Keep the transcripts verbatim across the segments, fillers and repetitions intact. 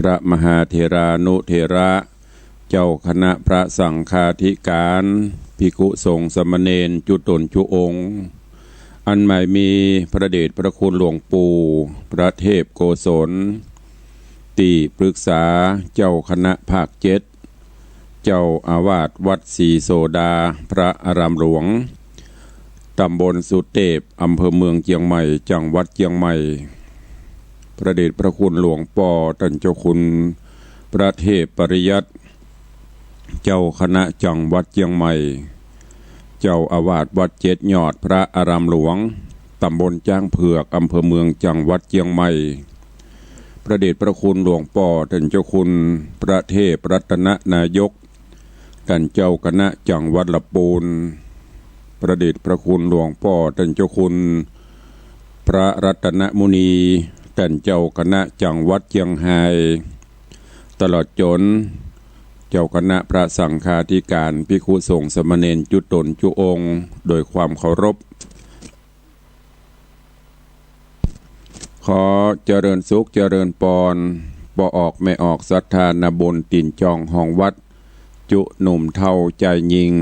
พระมหาเถรานุเถระ เจ้าคณะพระสังฆาธิการ ภิกขุสงฆ์สามเณรจุ๊ต๋นจุ๊องค์ อันหมายมีพระเดชพระคุณหลวงปู่พระเทพโกศล ตี้ปรึกษาเจ้าคณะภาคเจ็ด เจ้าอาวาสวัดศรีโสดา พระอารามหลวง ต๋ำบลสุเตป อำเภอเมืองเจียงใหม่ จังหวัดเจียงใหม่ พระเดชพระคุณหลวงป้อต้านเจ้าคุณพระเทพปริยัติ เจ้าคณะจังหวัดเจียงใหม่ เจ้าอาวาสวัดเจ็ดยอด พระอารามหลวง ต๋ำบลจ๊างเผือก อำเภอเมือง จังหวัดเจียงใหม่ พระเดชพระคุณหลวงป้อต้านเจ้าคุณพระเทพรัตนนายก ต้านเจ้าคณะจังหวัดละปูน พระเดชพระคุณหลวงป้อต้านเจ้าคุณพระรัตนมุนี ต้านเจ้าคณะจังหวัดเจียงฮาย ตลอดจ๋นเจ้าคณะพระสังฆาธิการ ภิกขุสงฆ์สามเณรจุ๊ต๋นจุ๊องค์ โดยความเคารพ ขอเจริญสุขเจริญปอน ป้อออกแม่ออกศรัทธานาบุญตี๋นจองฮองวัด จุ๊หนุ่มเฒ่าจายญิง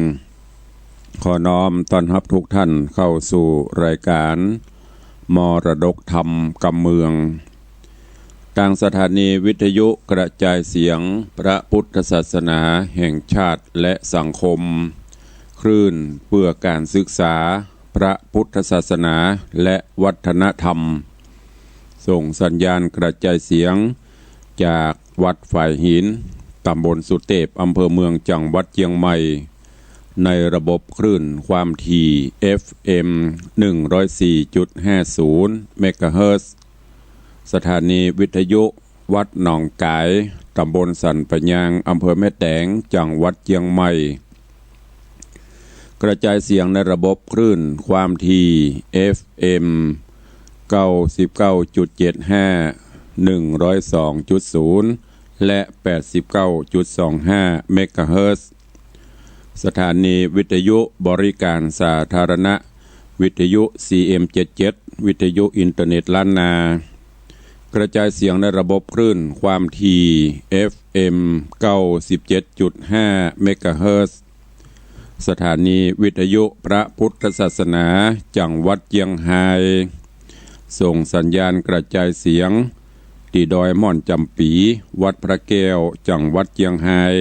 ขอน้อมต้อนฮับทุกท่านเข้าสู่รายการมรดกธรรมกำเมือง ตางสถานีวิทยุกระจายเสียงพระพุทธศาสนาแห่งชาติและสังคม คลื่นเพื่อการศึกษาพระพุทธศาสนาและวัฒนธรรม ส่งสัญญาณกระจายเสียงจากวัดฝายหิน ต๋ำบลสุเตป อำเภอเมือง จังหวัดเจียงใหม่ ในระบบคลื่นความถี่ เอฟเอ็ม หนึ่งร้อยสี่จุดห้าศูนย์ เมกะเฮิรตซ์ สถานีวิทยุวัดหนองก๋าย ต๋ำบลสันป่ายาง อำเภอแม่แตง จังหวัดเจียงใหม่ กระจายเสียงในระบบคลื่นความถี่ เอฟเอ็ม เก้าสิบเก้าจุดเจ็ดห้า หนึ่งร้อยสองจุดศูนย์ และ แปดสิบเก้าจุดสองห้า เมกะเฮิรตซ์ สถานีวิทยุบริการสาธารณะ วิทยุ ซีเอ็มเจ็ดเจ็ด วิทยุอินเทอร์เน็ตล้านนา กระจายเสียงในระบบคลื่นความถี่ เอฟเอ็ม เก้าสิบเจ็ดจุดห้า เมกะเฮิรตซ์ สถานีวิทยุพระพุทธศาสนาจังหวัดเจียงฮาย ส่งสัญญาณกระจายเสียงตี้ดอยม่อนจ๋ำปี๋ วัดพระแก้ว จังหวัดเจียงฮาย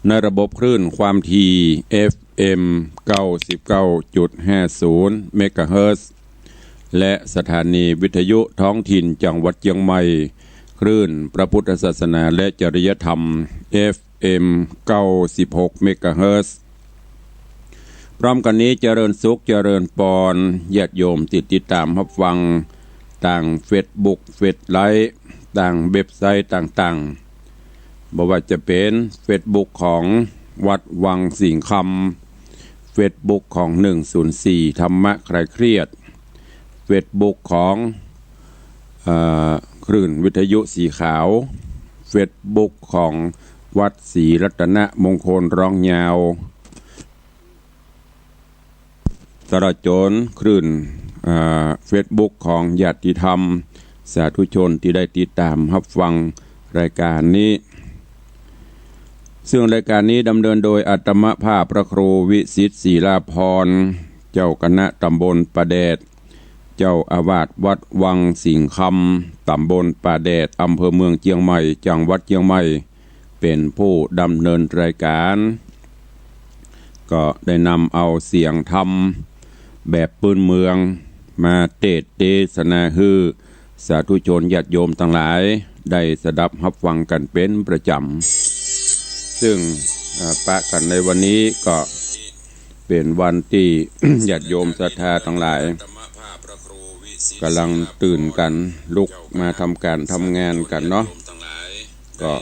ในระบบคลื่นความถี่ เอฟเอ็ม เก้าสิบเก้าจุดห้าศูนย์ เมกะเฮิรตซ์ และสถานีวิทยุท้องถิ่นจังหวัดเจียงใหม่ คลื่นพระพุทธศาสนาและจริยธรรม เอฟเอ็ม เก้าสิบหก เมกะเฮิรตซ์ พร้อมกั๋นนี้เจริญสุขเจริญปอน ญาติโยมตี้ติดต๋ามฮับฟังตางเฟซบุ๊ก เฟซไลฟ์ ตางเว็บไซต์ต่างๆ บ่ว่าจะเป๋นเฟซบุ๊กของวัดวังสิงห์คำ เฟซบุ๊กของ หนึ่งศูนย์สี่ ธรรมะคลายเครียด เฟซบุ๊กของ เอ่อ คลื่นวิทยุสีขาว เฟซบุ๊กของวัดศรีรัตนมงคลร้องยาว ตลอดจ๋นคลื่น เอ่อ เฟซบุ๊กของญาติธรรม สาธุชนตี้ได้ติดต๋ามฮับฟังรายการนี้ ซึ่งรายการนี้ดำเนินโดยอาตมาภาพพระครูวิสิทธิ์ ศิลาภรณ์ เจ้าคณะต๋ำบลป่าแดด เจ้าอาวาสวัดวังสิงห์คำ ต๋ำบลป่าแดด อำเภอเมืองเจียงใหม่ จังหวัดเจียงใหม่ เป๋นผู้ดำเนินรายการ ก็ได้นำเอาเสียงธรรมแบบปื้นเมืองมาเตสน์เตสนาหื้อสาธุชนญาติโยมตังหลายได้สดับฮับฟังกั๋นเป๋นประจ๋ำ ซึ่ง อ่า ปะกั๋นในวันนี้ก็ เป๋นวันตี้ ญาติโยมศรัทธาตังหลาย ก๋ำลังตื่นกั๋นลุกมาทำก๋านทำงานกั๋นเนาะ ก็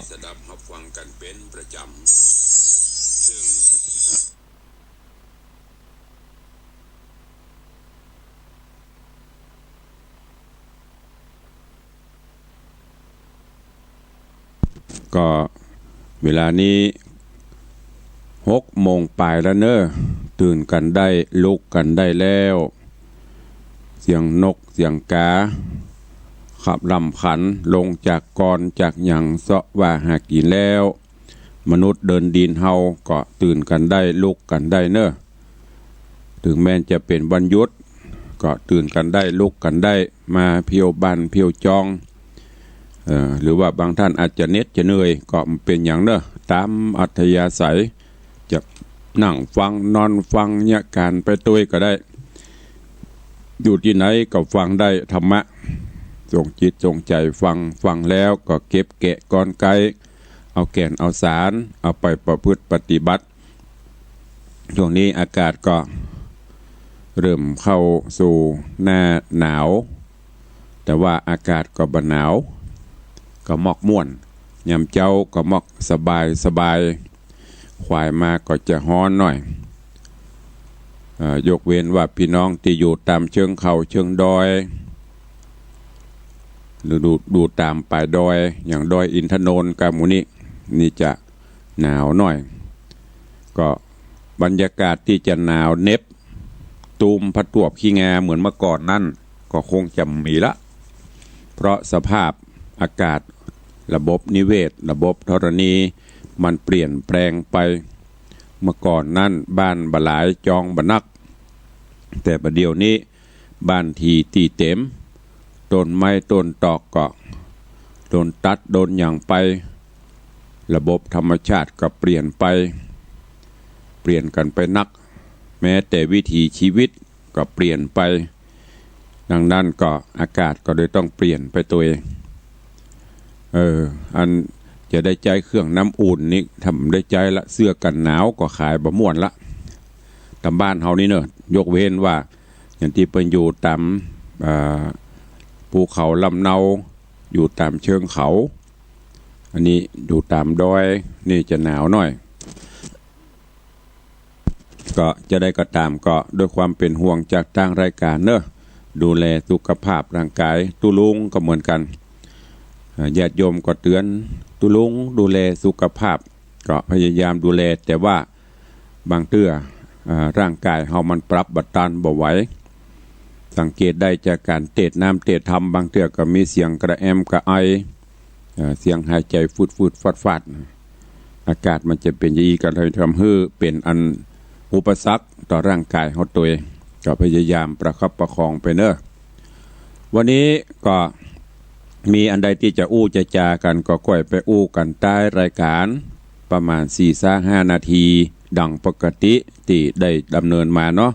ก็เวลานี้หกโมงป๋ายแล้วเน่อ ตื่นกั๋นได้ ลุกกั๋นได้แล้ว เสียงนกเสียงก๋า ขับลำขันลงจากกรจากหยังเซาะว่าหากิ๋นแล้ว มนุษย์เดินดินเฮาก็ตื่นกั๋นได้ลุกกั๋นได้เน่อ เถิงแม้นจะเป๋นวันหยุด ก็ตื่นกั๋นได้ลุกกั๋นได้ มาเผี้ยวบ้านเผี้ยวจอง เอ่อ หรือว่าบางต้านอาจจะเหน็ดจะเหนื่อย ก็บ่เป๋นหยังเน่อ ต๋ามอัธยาศัย จะนั่งฟังนอนฟังเยียะก๋านไปตวยก็ได้ อยู่ตี้ไหนก็ฟังได้ธรรมะ ส่งจิตส่งใจ๋ฟัง ฟังแล้วก็เก็บแกะกลไก เอาแก่นเอาสาร เอาไปประพฤติปฏิบัติ ช่วงนี้อากาศก็เริ่มเข้าสู่หน้าหนาว แต่ว่าอากาศก็บ่หนาว ก็มอกม่วน ยามเจ๊าก็มอกสบายสบาย ขวายมาก็จะฮ้อนหน่อย เอ่อ ยกเว้นว่าปี้น้องตี้อยู่ต๋ามเชิงเขาเชิงดอย หรือดู ดูต๋ามป๋ายดอย อย่างดอยอินทนนท์กาหมู่นี้ นี่จะหนาวหน่อย ก็บรรยากาศตี้จะหนาวเหน็บ ตูมผะตวบขี้งาเหมือนเมื่อก่อนนั้น ก็คงจะบ่มีละ เพราะสภาพอากาศ ระบบนิเวศ ระบบธรณี มันเปลี่ยนแปลงไป เมื่อก่อนนั้นบ้านบ่หลาย จองบ่นัก แต่บ่าเดี่ยวนี้บ้านถี่ตี้เต็ม ต้นไม้ต้นตอกก็โดนตัดโดนหยังไป ระบบธรรมชาติก็เปลี่ยนไป เปลี่ยนกั๋นไปนัก แม้แต่วิถีชีวิตก็เปลี่ยนไป ดังนั้นก็อากาศก็เลยต้องเปลี่ยนไปตวย เออ อันจะได้ใจ๊เครื่องน้ำอุ่นนี่ ถ้าบ่ได้ใจ๊ละ เสื้อกั๋นหนาวก็ขายบ่ม่วนละ ต๋ามบ้านเฮานี่เน่อ ยกเว้นว่า อย่างตี้เปิ้นอยู่ต๋าม เอ่อ ภูเขาลำเนา อยู่ต๋ามเชิงเขา อันนี้อยู่ต๋ามดอย นี่จะหนาวหน่อย ก็จะใดก็ต๋าม ก็ด้วยความเป๋นห่วงจากตางรายก๋านเน่อ ดูแลสุขภาพร่างก๋าย ตุ๊ลุงก็เหมือนกั๋น อ่า ญาติโยมก็เตื๋อนตุ๊ลุงดูแลสุขภาพ ก็พยายามดูแล แต่ว่าบางเตื้อ อ่า ร่างก๋ายเฮามันปรับบ่ตันบ่ไหว สังเกตได้จากก๋านเตศน์น้ำเตศน์ธรรม บางเตื้อก็มีเสียงกระแอมกระไอ เอ่อ เสียงหายใจ๋ฟืดๆ ฟาดๆ อากาศมันจะเป๋นอย่างอี้ ก็เลยทำหื้อเป๋นอันอุปสรรคต่อร่างก๋ายเฮาตวย ก็พยายามประคับประคองไปเน่อ วันนี้ก็มีอันใดตี้จะอู้จะจ๋ากั๋น ก็ก้อยไปอู้กั๋นใต้รายก๋าน ประมาณสี่ซะห้านาที ดังปกติตี้ได้ดำเนินมาเนาะ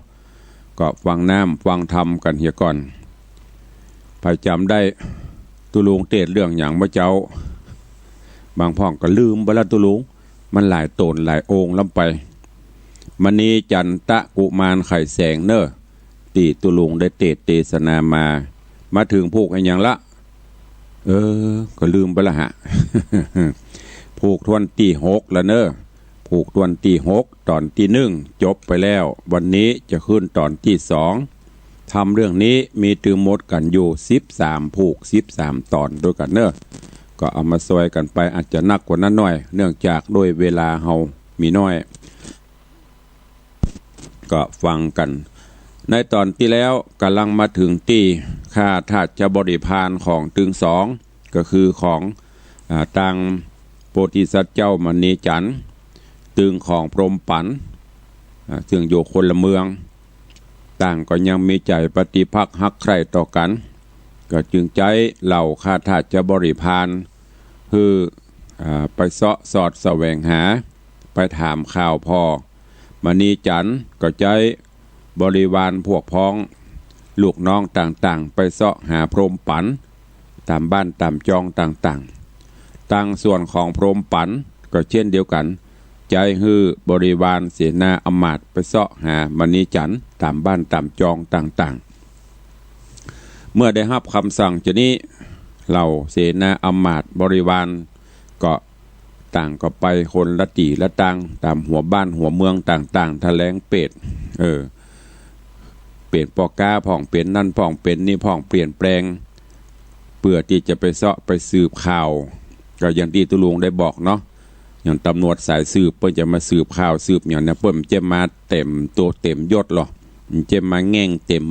ก็ฟังน้ำฟังธรรมกั๋นเหียก่อน ใผจ๋ำได้ ตุ๊ลุงเตศน์เรื่องหยังเมื่อเจ๊า บางพ่องก็ลืมไปละตุ๊ลุง มันหลายต๋นหลายองค์ล้ำไป มณีจันตะกุมารไข่แสงเน่อ ตี้ตุ๊ลุงได้เตศน์เตสนามา มาเถิงผูกอะหยังละ เออ ก็ลืมไปละฮะ ผูกถ้วนตี้หกละเน่อ ผูกถ้วนตี้หก ต๋อนตี้นึ่งจบไปแล้ว วันนี้จะขึ้นต๋อนตี้สอง ธรรมเรื่องนี้มีตึงหมดกั๋นอยู่สิบสามผูก สิบสามต๋อนตวยกั๋นเน่อ ก็เอามาซอยกั๋นไป อาจจะนักกว่านั้นหน่อย เนื่องจากด้วยเวลาเฮามีน้อย ก็ฟังกั๋น ในต๋อนตี้แล้วก่ำลังมาเถิงตี้ข้าทาสบริพารของตึงสอง ก็คือของ อ่า ตางโพธิสัตว์เจ้ามณีจันทร์ ตึงของพรหมปั๋น อ่า ซึ่งอยู่คนละเมือง ต่างก็ยังมีใจ๋ปฏิภักษ์ฮักใคร่ต่อกั๋น ก็จึงใจ๊เหล่าข้าทาสบริพาร หื้อ อ่า ไปเซาะสอดแสวงหา ไปถามข่าวผ่อ มณีจันทร์ก็ใจ๊บริวารพวกพ้อง ลูกน้องต่างๆ ไปเซาะหาพรหมปั๋น ต๋ามบ้านต๋ามจองต่างๆ ตางส่วนของพรหมปั๋นก็เจ้นเดียวกั๋น ใจ๊หื้อบริวารเสนาอำมาตย์ไปเซาะหามณีจันทร์ต๋ามบ้านต๋ามจองต่างๆ เมื่อได้ฮับกำสั่งจานี้ เหล่าเสนาอำมาตย์บริวารก็ต่างก็ไปคนละตี้ละตาง ต๋ามหัวบ้านหัวเมืองต่างๆ แถลงเปรต เออ เป๋นป้อก๊าพ่อง เป๋นนั่นพ่อง เป๋นนี่พ่อง เปลี่ยนแปลง เปื้อตี้จะไปเซาะไปสืบข่าว ก็อย่างตี้ตุ๊ลุงได้บอกเนาะ อย่างตำรวจสายสืบ เปิ้นจะมาสืบข่าวสืบหยังเนี่ย เปิ้นจะมาเต็มตั๋วเต็มยศหรอ จะมาแง่งเต็ม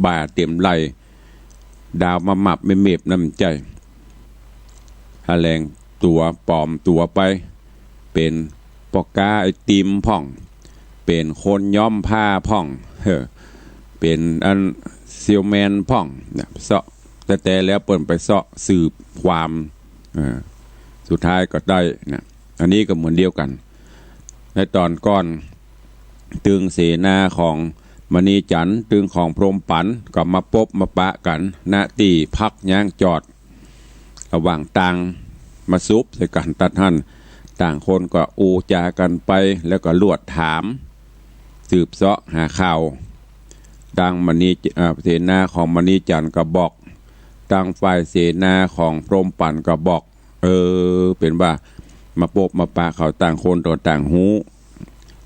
บ่าเต็มไหล่ ดาวมามับไม่เมบนั้นมันใจ้ แสดงตั๋วป๋อมตั๋วไป เป๋นป้อก๊าไอติมพ่อง เป๋นคนย้อมผ้าพ่อง เออ เป๋นอันเซลแมนพ่องนะ เซาะ แต่ แต่แล้วเปิ้นไปเซาะสืบความ เออ สุดท้ายก็ได้นะ อันนี้ก็เหมือนเดียวกั๋น ในต๋อนก่อน ตึงเสนาของมณีจันทร์ ตึงของพรหมปั๋น ก็มาปบมาปะกั๋น ณ ตี้พักย้างจอด ระหว่างตาง มาสุบใส่กั๋นตั๊ดหั้น ต่างคนก็อู้จ๋ากั๋นไป แล้วก็ลวดถาม สืบเซาะหาข่าว ตางมณี เอ่อ เสนาของมณีจันทร์ก็บอก ตางฝ่ายเสนาของพรหมปั๋นก็บอก เออ เป๋นว่ามาปบมาปะเขา ต่างคนก็ต่างฮู้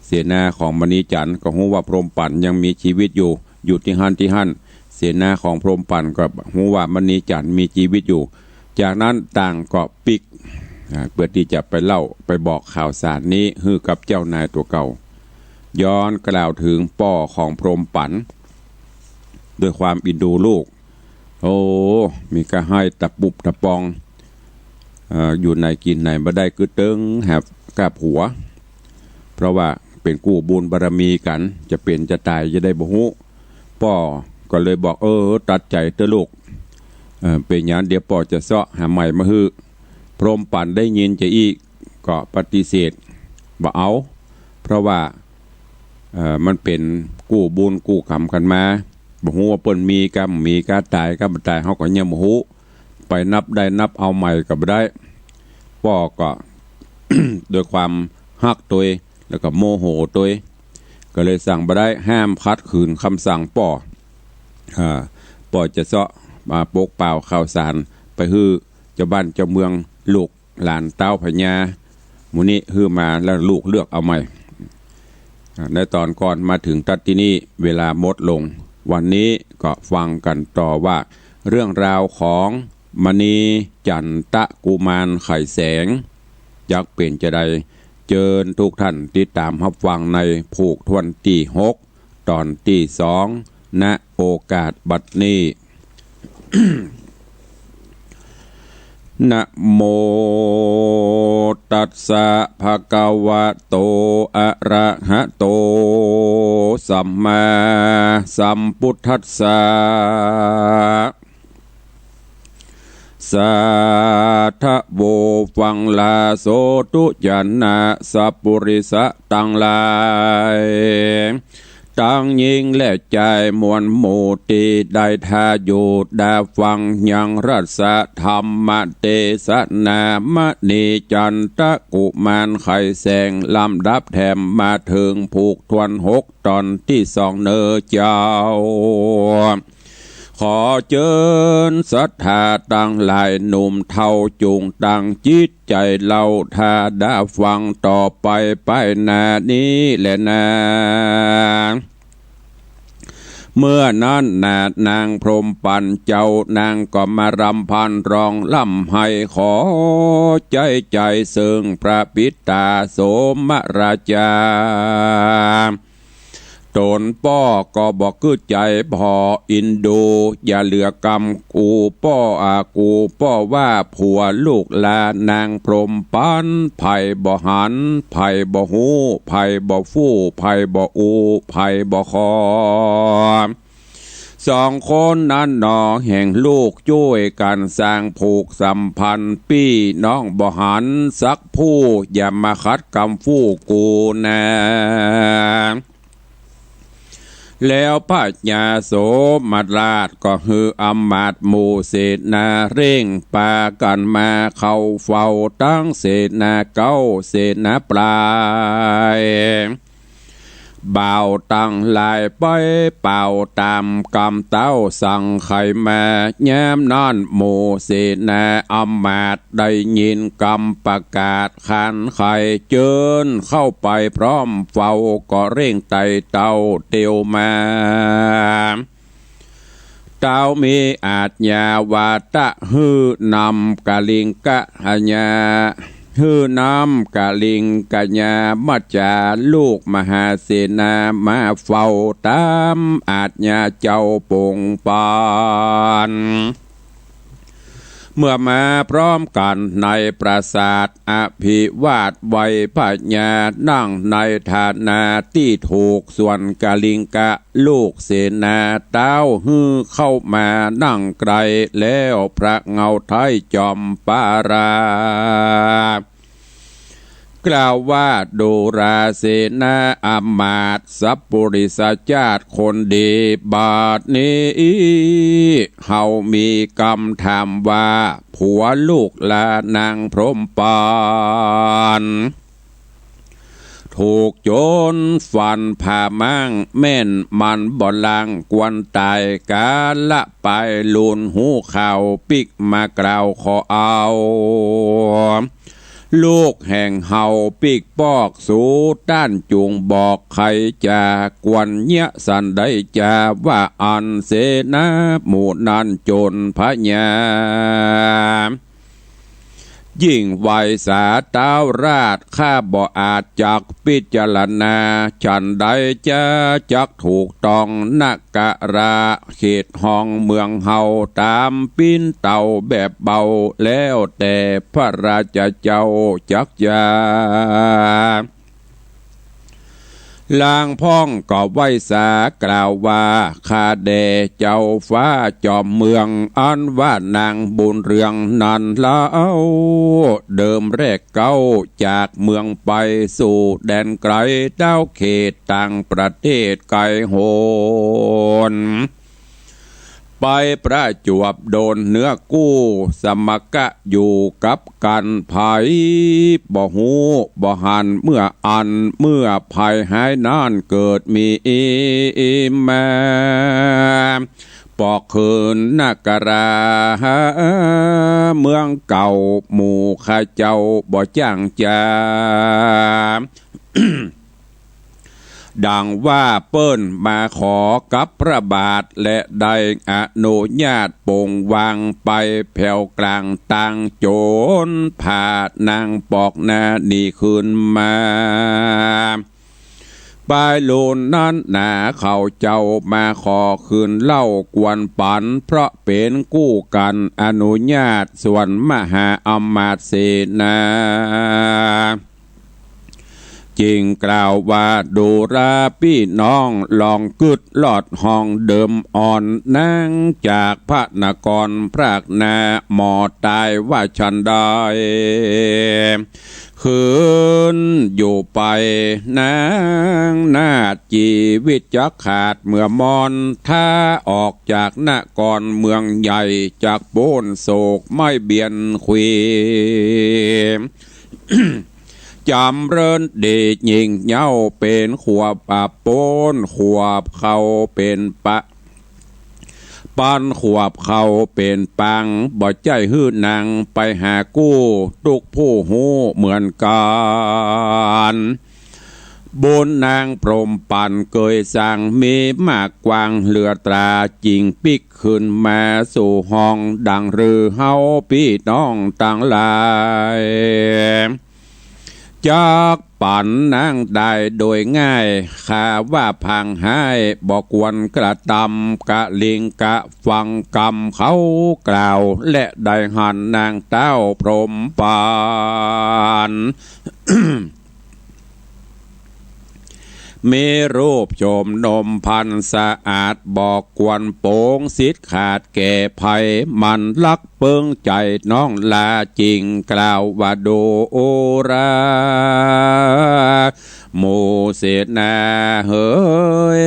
เสนาของมณีจันทร์ก็ฮู้ว่าพรหมปั๋นยังมีจีวิตอยู่ อยู่ตี้หั้นตี้หั้น เสนาของพรหมปั๋นก็ฮู้ว่ามณีจันทร์มีจีวิตอยู่ จากนั้นต่างก็ปิ๊ก อ่า เปื้อตี้จะไปเล่าไปบอกข่าวสารนี้หื้อกับเจ้านายตั๋วเก่า ย้อนกล่าวเถิงป้อของพรหมปั๋น ด้วยความเอ็นดูลูก โอ้ มีก้าไห้ตะปุบตะปอง เอ่อ อยู่ไหนกิ๋นไหนบ่ได้ กึ๊ดเติ๊งหาบก้าผัว เพราะว่าเป๋นกู้บุญบารมีกั๋น จะเป๋นจะต๋ายจะได้บ่ฮู้ ป้อก็เลยบอก เออ ตัดใจ๋เต๊อะลูก เอ่อ เป๋นหยังเดี๋ยวป้อจะเซาะหาใหม่มาหื้อ พรหมปั๋นได้ยินจาอี้ก็ปฏิเสธ บ่เอา เพราะว่า เอ่อ มันเป๋นกู้บุญกู้กรรมกั๋นมา บ่ฮู้ว่าเปิ้นมีก้าบ่มี ก้าต๋ายก้าบ่ต๋าย เฮาก็ยังบ่ฮู้ ไปนับได้นับเอาใหม่ก็บ่ได้ ป้อก็ ด้วยความฮักตวย แล้วก็โมโหตวย ก็เลยสั่งบ่ได้ ห้ามขัดขืนกำสั่งป้อ อ่า ป้อจะเซาะมาปกเป่าข่าวสารไปหื้อเจ้าบ้านเจ้าเมือง ลูกหลานเต๊าพญา หมู่นี้หื้อมาแล้วลูกเลือกเอาใหม่ อ่า ในต๋อนก่อนมาเถิงตั๊ดตี้นี่ เวลาหมดลง วันนี้ก็ฟังกั๋นต่อว่า เรื่องราวของมณีจันทะกุมารไขแสง จักเป๋นจาใด เจิญทุกท่านติดต๋ามฮับฟังในผูกถ้วนตี้หก ต๋อนตี้สอง ณ โอกาสบัดนี้ นะโมตัสสะ ภะคะวะโต อะระหะโต สัมมาสัมพุทธัสสะ สาธะโว ฟังลา โสธุญาณะสัพปุริสะตังหลาย ตังญิงและจายมวลหมู่ตี้ได้ทาอยู่ดาฟังยังรัสธรรมเตสนามณีจันทะกุมารไขแสง ลำดับแถมมาเถิงผูกถ้วนหก ต๋อนตี้สองเน่อเจ้า ขอเจิญศรัทธาตังหลายหนุ่มเฒ่าจุ่งตั้งจิตใจ๋เล่าถ้าดาฟังต่อไปไปหน้านี้แลนา เมื่อนั้นนา นางพรหมปั๋นเจ้านางก็มารำพันร้องร่ำไห้ขอใจ๊ใจ๋เซิ่งพระปิตาโสมราชา ต๋นป้อก็บ่กึ๊ดใจ๋ผ่ออินดู อย่าเหลือกำ กูป้ออากูป้อว่าผัวลูกหลานนางพรหมปั๋น ใผบ่หัน ใผบ่ฮู้ ใผบ่ฟู้ ใผบ่อู้ ใผบ่ขอ สองคนนั้นหนอแห่งลูกจ้วยกั๋นสร้างผูกสัมพันธ์ปี้น้องบ่หันสักผู้ อย่ามาขัดกำฟู้กูนา แล้วพญาโสมราชก็หื้ออำมาตย์หมู่เสนาเร่งปากั๋นมาเข้าเฝ้าตังเสนาเก๊าเสนาปลาย บ่าวตังหลายไปเป่าต๋ามกำเต้าสั่งไขมา ยามนั้นหมู่เสนาอำมาตย์ได้ยินกำประกาศขานไขเจิญเข้าไปพร้อมเฝ้า ก็เร่งไต่เต้าเตียวมา เต้ามีอาชญาวาตะหื้อนำกลิงกะหญา หื้อน้ำกลิงกยามัจจาลูกมหาเสนามาเฝ้าต๋ามอาจญาเจ้าปงปัน เมื่อมาพร้อมกั๋นในปราสาท อภิวาทไหว้พญา นั่งในฐานะตี้ถูก ส่วนกลิงกะลูกเสนาเต้าหื้อเข้ามานั่งใก้ แล้วพระเงาไท้จอมปารา กล่าวว่า ดูราเสนาอำมาตย์สัปปุริสจาติคนดี บัดนี้เฮามีกำถามว่า ผัวลูกหลานนางพรหมปัน ถูกโจรฟันผ่าม้างแม่นมันบ่ลาง ควรต๋ายกาละปาย ลูนฮู้ข่าวปิ๊กมากล่าวขอเอา ลูกแห่งเฮาปิ๊กปอก สูต้านจุ่งบอกใค่จา ควรเยียะสันใดจา ว่าอั้นเสนาหมู่นั้น โจรพญา ยิ่งไหว้สาเต้าราช ข้าบ่อาจจักพิจารณา ฉันใดจะจักถูกต้อง นกราเขตห้องเมืองเฮา ต๋ามปิ้นเตาแบบเบา แล้วแต่พระราชเจ้าจักจา ลางพ่องก็ไหว้สากล่าวว่า ข้าแด่เจ้าฟ้าจอมเมือง อันว่านางบุญเรืองนั้นเล่า เดิมแรกเก๊าจากเมืองไปสู่แดนไกล เต้าเขตต่างประเทศไกลโหน ไปประจวบโดนเนื้อกู้ สมัครกะอยู่กับกั๋น ใผบ่ฮู้บ่หัน เมื่ออั้นเมื่อภัยฮ้ายนั้นเกิดมีมา ปอกคืนนกราเมืองเก่า หมู่ข้าเจ้าบ่จ้างจา ดังว่าเปิ้นมาขอกับพระบาท และได้อนุญาตโป่งวางไป แผวกลางตางโจรผ่านางปอกนาหนีคืนมา ปายลูนนั้นหนา เขาเจ้ามาขอคืนเล่าควรปัน เพราะเป๋นกู้กั๋นอนุญาต ส่วนมหาอำมาตย์เสนา จึงกล่าวว่า ดูราปี้น้อง ลองกึ๊ดลอดห้องเดิมอ่อน นางจากพระนครพรากนา หมอต๋ายว่าฉันใด คืนอยู่ไปนางนาฏ จีวิตจักขาดเมื่อมอน ถ้าออกจากนครเมืองใหญ่ จักป๊นโศกไม้เบียนขวี จ๋ำเริญดียิ่งเย้า เป๋นขวบอับป๊น ขวบเข้าเป๋นปะ ปันขวบเข้าเป๋นปัง บ่ใจ้หื้อนางไปหากู้ ตุ๊กผู้ฮู้เหมือนกั๋น บุญนางพรหมปันเกยสร้าง มีมากกว้างเหลือตรา จึงปิ๊กคืนมาสู่ห้อง ดังรือเฮาปี้น้องตังหลาย จักปั๋นนางได้โดยง่าย ข้าว่าผางฮ้าย บ่ควรกระตำ กลิงกะฟังกำเขากล่าว และได้หันนางเต้าพรหมปัน มีรูปโฉมนมพรรณสะอาด บ่ควรโป๋ง สิทธิ์ขาดแก่ภัย มันลักเปิ้งใจ๋น้องลา จึงกล่าวว่า ดูราหมู่เสนาเหย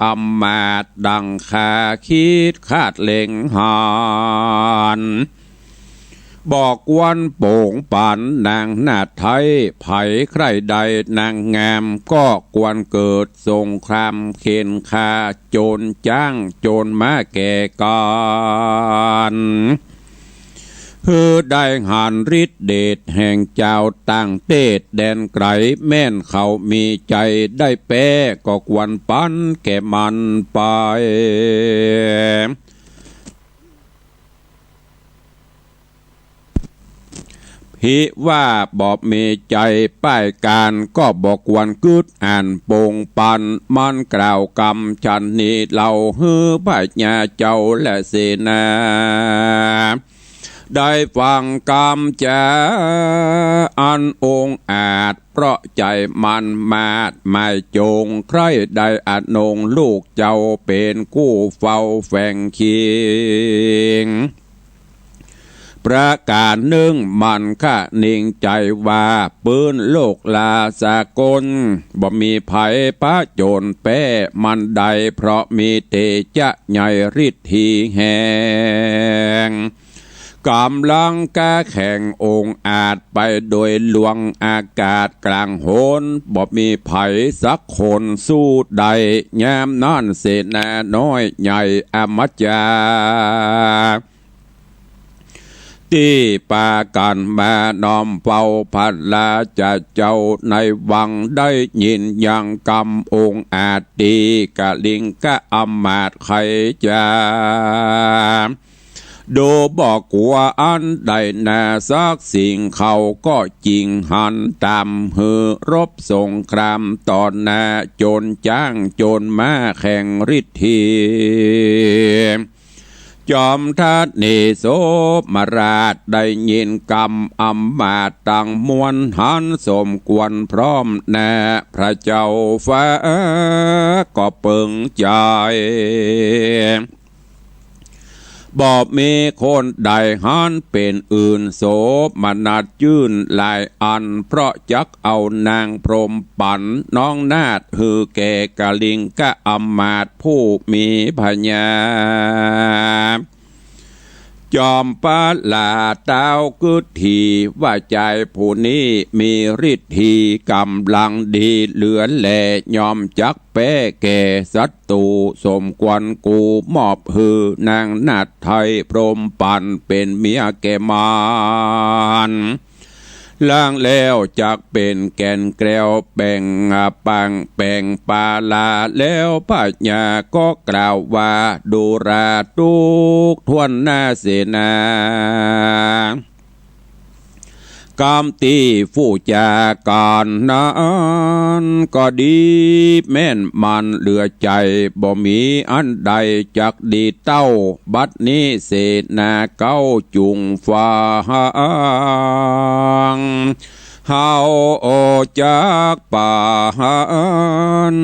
อำมาตย์ดังข้าคิดคาดเล็งหัน บ่ควรโป๋งปั๋นนางนาฏไท้ ใผใคร่ได้นางงาม ก็ควรเกิดสงครามเข่นฆ่า โจรจ๊างโจรม้าแก่กั๋น หื้อได้หันฤทธิ์เดชแห่งเจ้าต่างเตศแดนไก๋ แม่นเขามีใจ๋ได้แป๊ ก็ควรปั๋นแก่มันไป หิว่าบ่มีใจ๋ป้ายก๋าน ก็บ่ควรกึ๊ดอ่านปงปัน มันกล่าวกำฉันนี้เล่า หื้อพญาเจ้าและเสนา ได้ฟังกำจ๋าอันองอาจ เพราะใจ๋มันมาดหมายจง ใคร่ได้อนงค์ลูกเจ้า เป๋นกู้เฝ้าแฝงคิง ประก๋านนึ่งมันคะนิงใจ๋ว่า ปื้นโลกลาสากล บ่มีใผผจญแป๊มันได้ เพราะมีเตจะใหญ่ฤทธีแฮง ก๋ำลังกล้าแข็งองอาจ ไปโดยลวงอากาศก๋างหน บ่มีใผสักคนสู้ได้ ยามนั้นเสนาน้อยใหญ่อมัจจา ตี้ปากั๋นมาน้อมเฝ้าพระราชาเจ้าในวัง ได้ยินยังกำองอาจตี้กลิงกะอำมาตย์ไขจ๋า ดูบ่กั๋วอันใดนาสักสิ่ง เขาก็จิ่งหันต๋ามหื้อรบสงครามต่อหน้า จนจ๊างจนม้าแข่งฤทธี จอมทัพเนโสมราชได้ยินกำอำมาตย์ตังมวล หันสมควรพร้อมหน้าพระเจ้าฟ้า ก็เปิงใจ๋ บ่มีคนใดหันเป๋นอื่น โสมนัสจื้นหลายอัน เพราะจักเอานางพรหมปันน้องนาถ หื้อแก่กลิงกะอำมาตย์ผู้มีพญา จอมประหลาดเต้ากึ๊ดถี่ว่าจายผู้นี้มีฤทธีก๋ำลังดีเหลือแล ย่อมจักแป๊แก่ศัตรู สมควรกูมอบหื้อนางนาถไทยพรหมปันเป๋นเมียแก่มัน ลางแล้วจักเป๋นแก่นแกล้วแป๋งปางแป๋งปาลา แล้วพญาก็กล่าวว่า ดูราทุกข์ถ้วนหน้าเสนา กำตี้ผู้จาการนั้นก็ดีแม่นมันเหลือใจ๋ บ่มีอันใดจักดีเต้า บัดนี้เสนาเก๊าจุ่งฟัง เฮาจักประหาร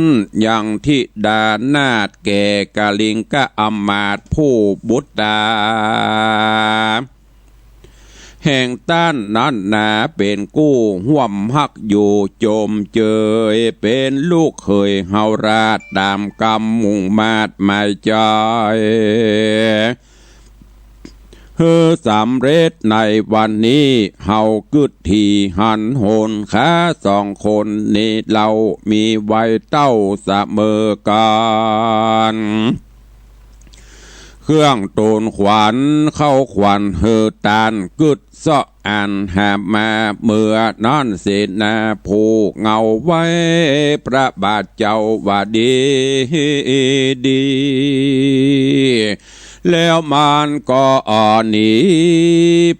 ยังธิดานาถแก่กลิงกะอำมาตย์ผู้บุตรา แห่งต้านนั้นนาเป๋นกู้ฮ่วมฮักอยู่จมเจย เป๋นลูกเขยเฮาราชต๋ามกำมุ่งมาดหมายใจ๋ หื้อสำเร็จในวันนี้ เฮากึ๊ดถี่หันหนขาสองคนนี้เล่า มีไว้เต้าเสมอกั๋น เครื่องตูนขวัญเข้าขวัญหื้อต้านกึ๊ดเซาะอันหามา เมื่อนั้นเสนาผู้เงาไว้พระบาทเจ้าว่าดีดี แล้วมันก็ออกหนี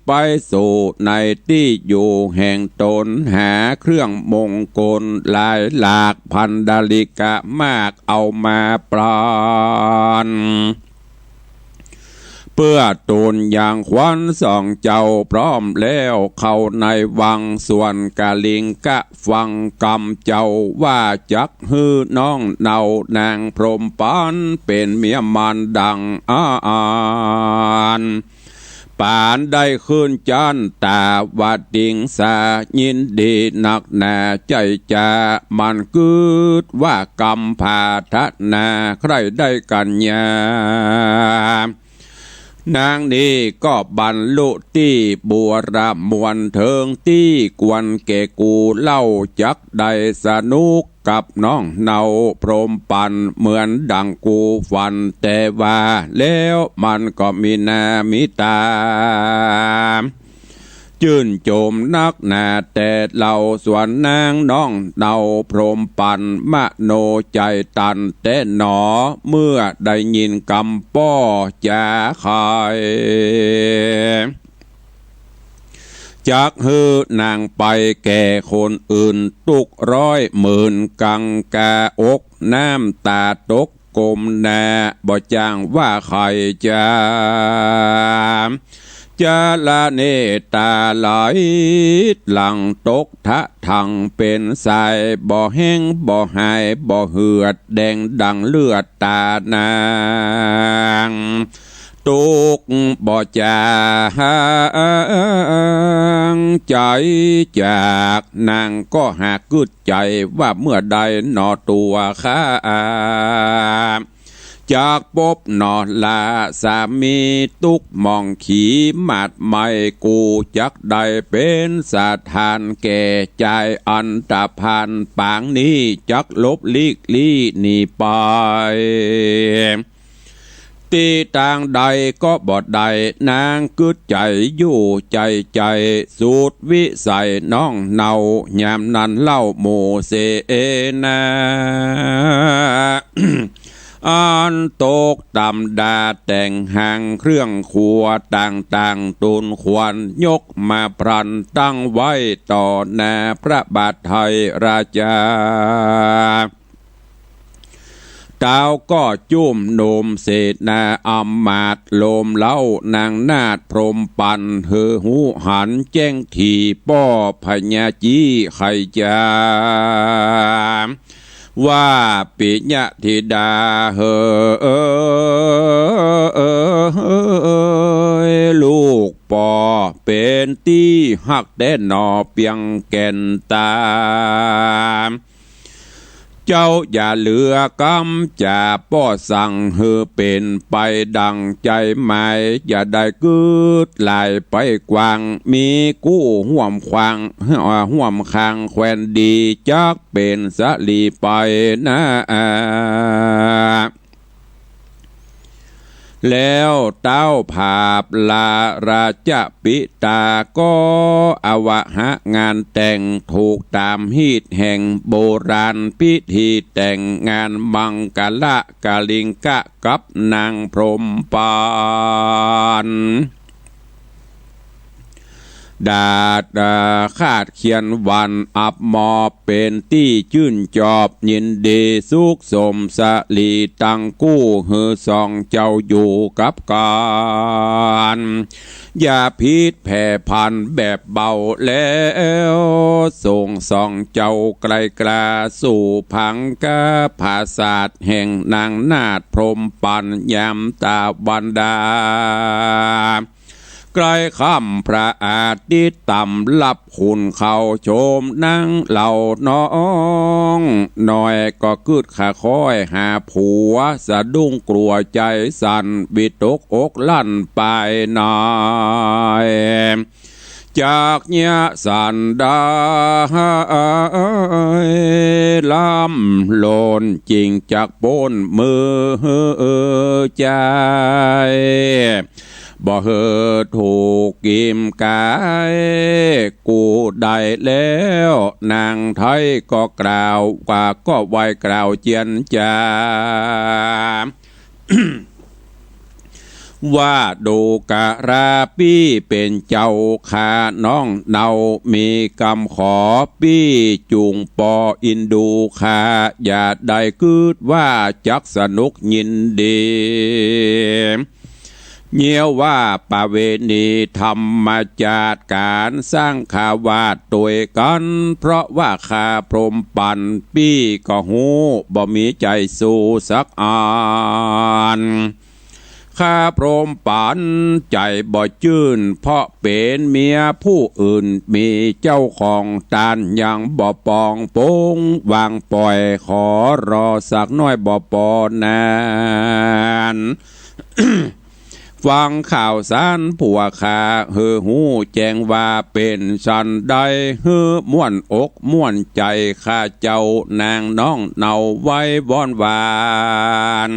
ไปสู่ในตี้อยู่แห่งต๋น หาเครื่องมงคลหลายหลาก พันดาริกะมากเอามาปราน เปื้อตูนอย่างขวัญสองเจ้าพร้อมแล้ว เข้าในวังส่วนกลิงกะฟังกำเจ้าว่า จักหื้อน้องเนาหนางพรหมปันเป๋นเมียมันดังอาอัน ปานได้ขึ้นจันตาว่าติงสา ยินดีนักหนาใจ๋จ๋า มันกึ๊ดว่ากำผาถนาใคร่ได้กัญญา นางนี้ก็บรรลุตี้บัวระมวลเถิงตี้ควรแก่กูเล่า จักได้สนุกกับน้องเนาพรหมปันเหมือนดังกูฝัน แต่ว่าแล้วมันก็มีหน้ามีต๋า จื้นจมนักหนาแต่เล่า ส่วนนางน้องเนาพรหมปันมโนใจ๋ตันแต๊หนอ เมื่อได้ยินกำป้อจ๋าไข จักหื้อนางไปแก่คนอื่น ตุ๊กร้อยหมื่นกังกาอก น้ำต๋าตกก้มหน้า บ่จ้างว่าใค่จะ จาระเนต๋าไหลหลั่งตกทะธังเป๋นสาย บ่แห้งบ่หาย บ่เหือดแดงดังเลือดต๋านาง ตุ๊กบ่จางใจ๋จาก นางก็หากกึ๊ดใจ๋ว่าเมื่อใดหนอตั๋วข้า จักปบหนอลาสามี ตุ๊กหมองขีหมาดไหม กูจักได้เป๋นสถานแก่จาย อันตะพานปางนี้จักหลบลีกลี้หนีไป ตี้ตางใดก็บ่ได้ นางกึ๊ดใจ๋อยู่ใจ๋ใจ๋ สุดวิสัยน้องเนา ยามนั้นเล่าหมู่เสนา อันตกต๋ำดาแต่งหางเครื่องครัวต่างๆ ตูนขวัญยกมาพรันตั้งไว้ต่อหน้าพระบาทไทยราชา เต้าก็จุ่มโนมเสนาอำมาตย์ โลมเล้านางนาฏพรหมปัณฑ์ หื้อฮู้หันแจ้งถี่ป้อพญาจี้ไขจา ว่าปิยะธิดาเหย ลูกป้อเป๋นตี้ฮักแต๊หนอเปียงแก่นต๋า เจ้าอย่าเหลือกำจ๋า ป้อสั่งหื้อเป๋นไปดั่งใจ๋หมาย อย่าได้กึ๊ดหลายไปกว้าง มีกู้ฮ่วมขวาง ฮ่วมข้างแควนดี จักเป๋นสะหลีไปนา แล้วเต้าผาบลาราชปิตาก็อวหะงานแต่ง ถูกต๋ามฮีตแห่งโบราณพิธีแต่งงานมังกละกลิงกะกับนางพรหมปัณฑ์ ดาด เอ่อ ขาดเคียนวันอับมอบ เป๋นตี้จื้นจอบยินดี สุขสมสะหลีตังกู้ หื้อสองเจ้าอยู่กับกั๋น อย่าผิดแผพันแบบเบา แล้วส่งสองเจ้าไกลกล้า สู่ผังคปราสาทแห่งนางนาฏพรหมปัณฑ์ ยามตะวันดา ใกล้ค่ำพระอาทิตย์ต่ำลับ ขุนเขาชมนางเหล่าน้องน้อย ก็กึ๊ดค่าค้อยหาผัว สะดุ้งกลัวใจ๋สั่น วิตกอกลั่นไปหน่อย จักเยียะสันดานล้ำโลน จิ่งจักป๊นมือใจ๋ บ่หื้อถูกกิ๋มก๋าย กูได้แล้ว นางไทยก็กล่าว กว่าก็ไหว้กล่าวเจียรจา ว่าดูกราปี้เป๋นเจ้าข้า น้องเนามีกำขอ ปี้จุ่งป้ออินดูข้า อย่าได้กึ๊ดว่าจักสนุกยินดี เยียะว่าประเวณีธรรมจาติ ก๋านสังฆวาสตวยกั๋น เพราะว่าข้าพรหมปัณฑ์ปี้ก็ฮู้ บ่มีใจ๋สู้สักอัน ข้าพรหมปัณฑ์ใจ๋บ่จื้น เพราะเป๋นเมียผู้อื่น มีเจ้าของ ต้านยังบ่ปองปงวางป่อย ขอรอสักหน้อยบ่ปอนาน ฟังข่าวสารผัวข้า หื้อฮู้แจ้งว่าเป๋นสันใด หื้อม่วนอกม่วนใจ๋ ข้าเจ้านางน้องเนาไว้วอนหวาน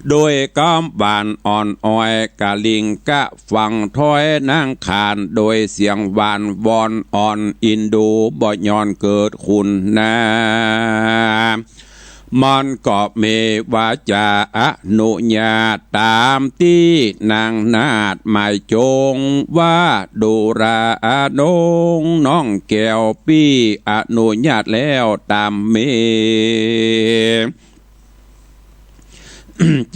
โดยกำหวานอ่อนอ้อย กลิงกะฟังถ้อยนางขาน โดยเสียงหวานวอนอ่อนอินดู บ่ย้อนเกิดขุนนาง มันก็มีวาจาอนุญาตต๋ามตี้นางนาฏหมายจงว่า ดูราอาหนงน้องแก้ว ปี้อนุญาตแล้วต๋ามมี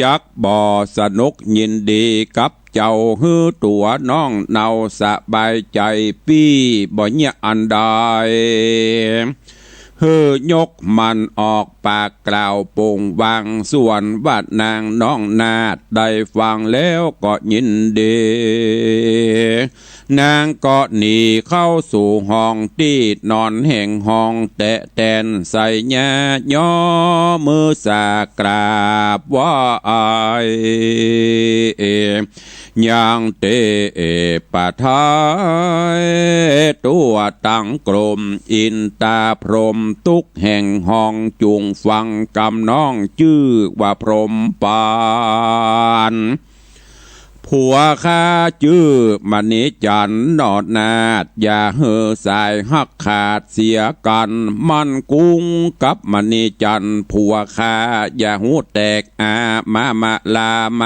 จักบ่สนุกยินดีกับเจ้า หื้อตั๋วน้องเนาสบายใจ๋ ปี้บ่เยียะอันใด หื้อยกมันออกปากกล่าวโป่งวาง ส่วนว่านางน้องนาฏได้ฟังแล้วก็ยินดี นางก็หนีเข้าสู่ห้องตี้นอนแห่งห้อง แตะแตนใส่หญ้า ย่อมือสากราบไหว้ ยังเตปะไทย ตั๋วตังกรมอินตาพรหม ตุ๊กแห่งห้องจุ่งฟังกำน้องจื้อว่าพรหมปาน ผัวข้าจื้อมณีจันทร์หนอนาฏ อย่าหื้อสายฮักขาดเสียกั๋น มั่นกุ้งกับมณีจันทร์ ผัวข้าอย่าหูแตกอามามาลาไม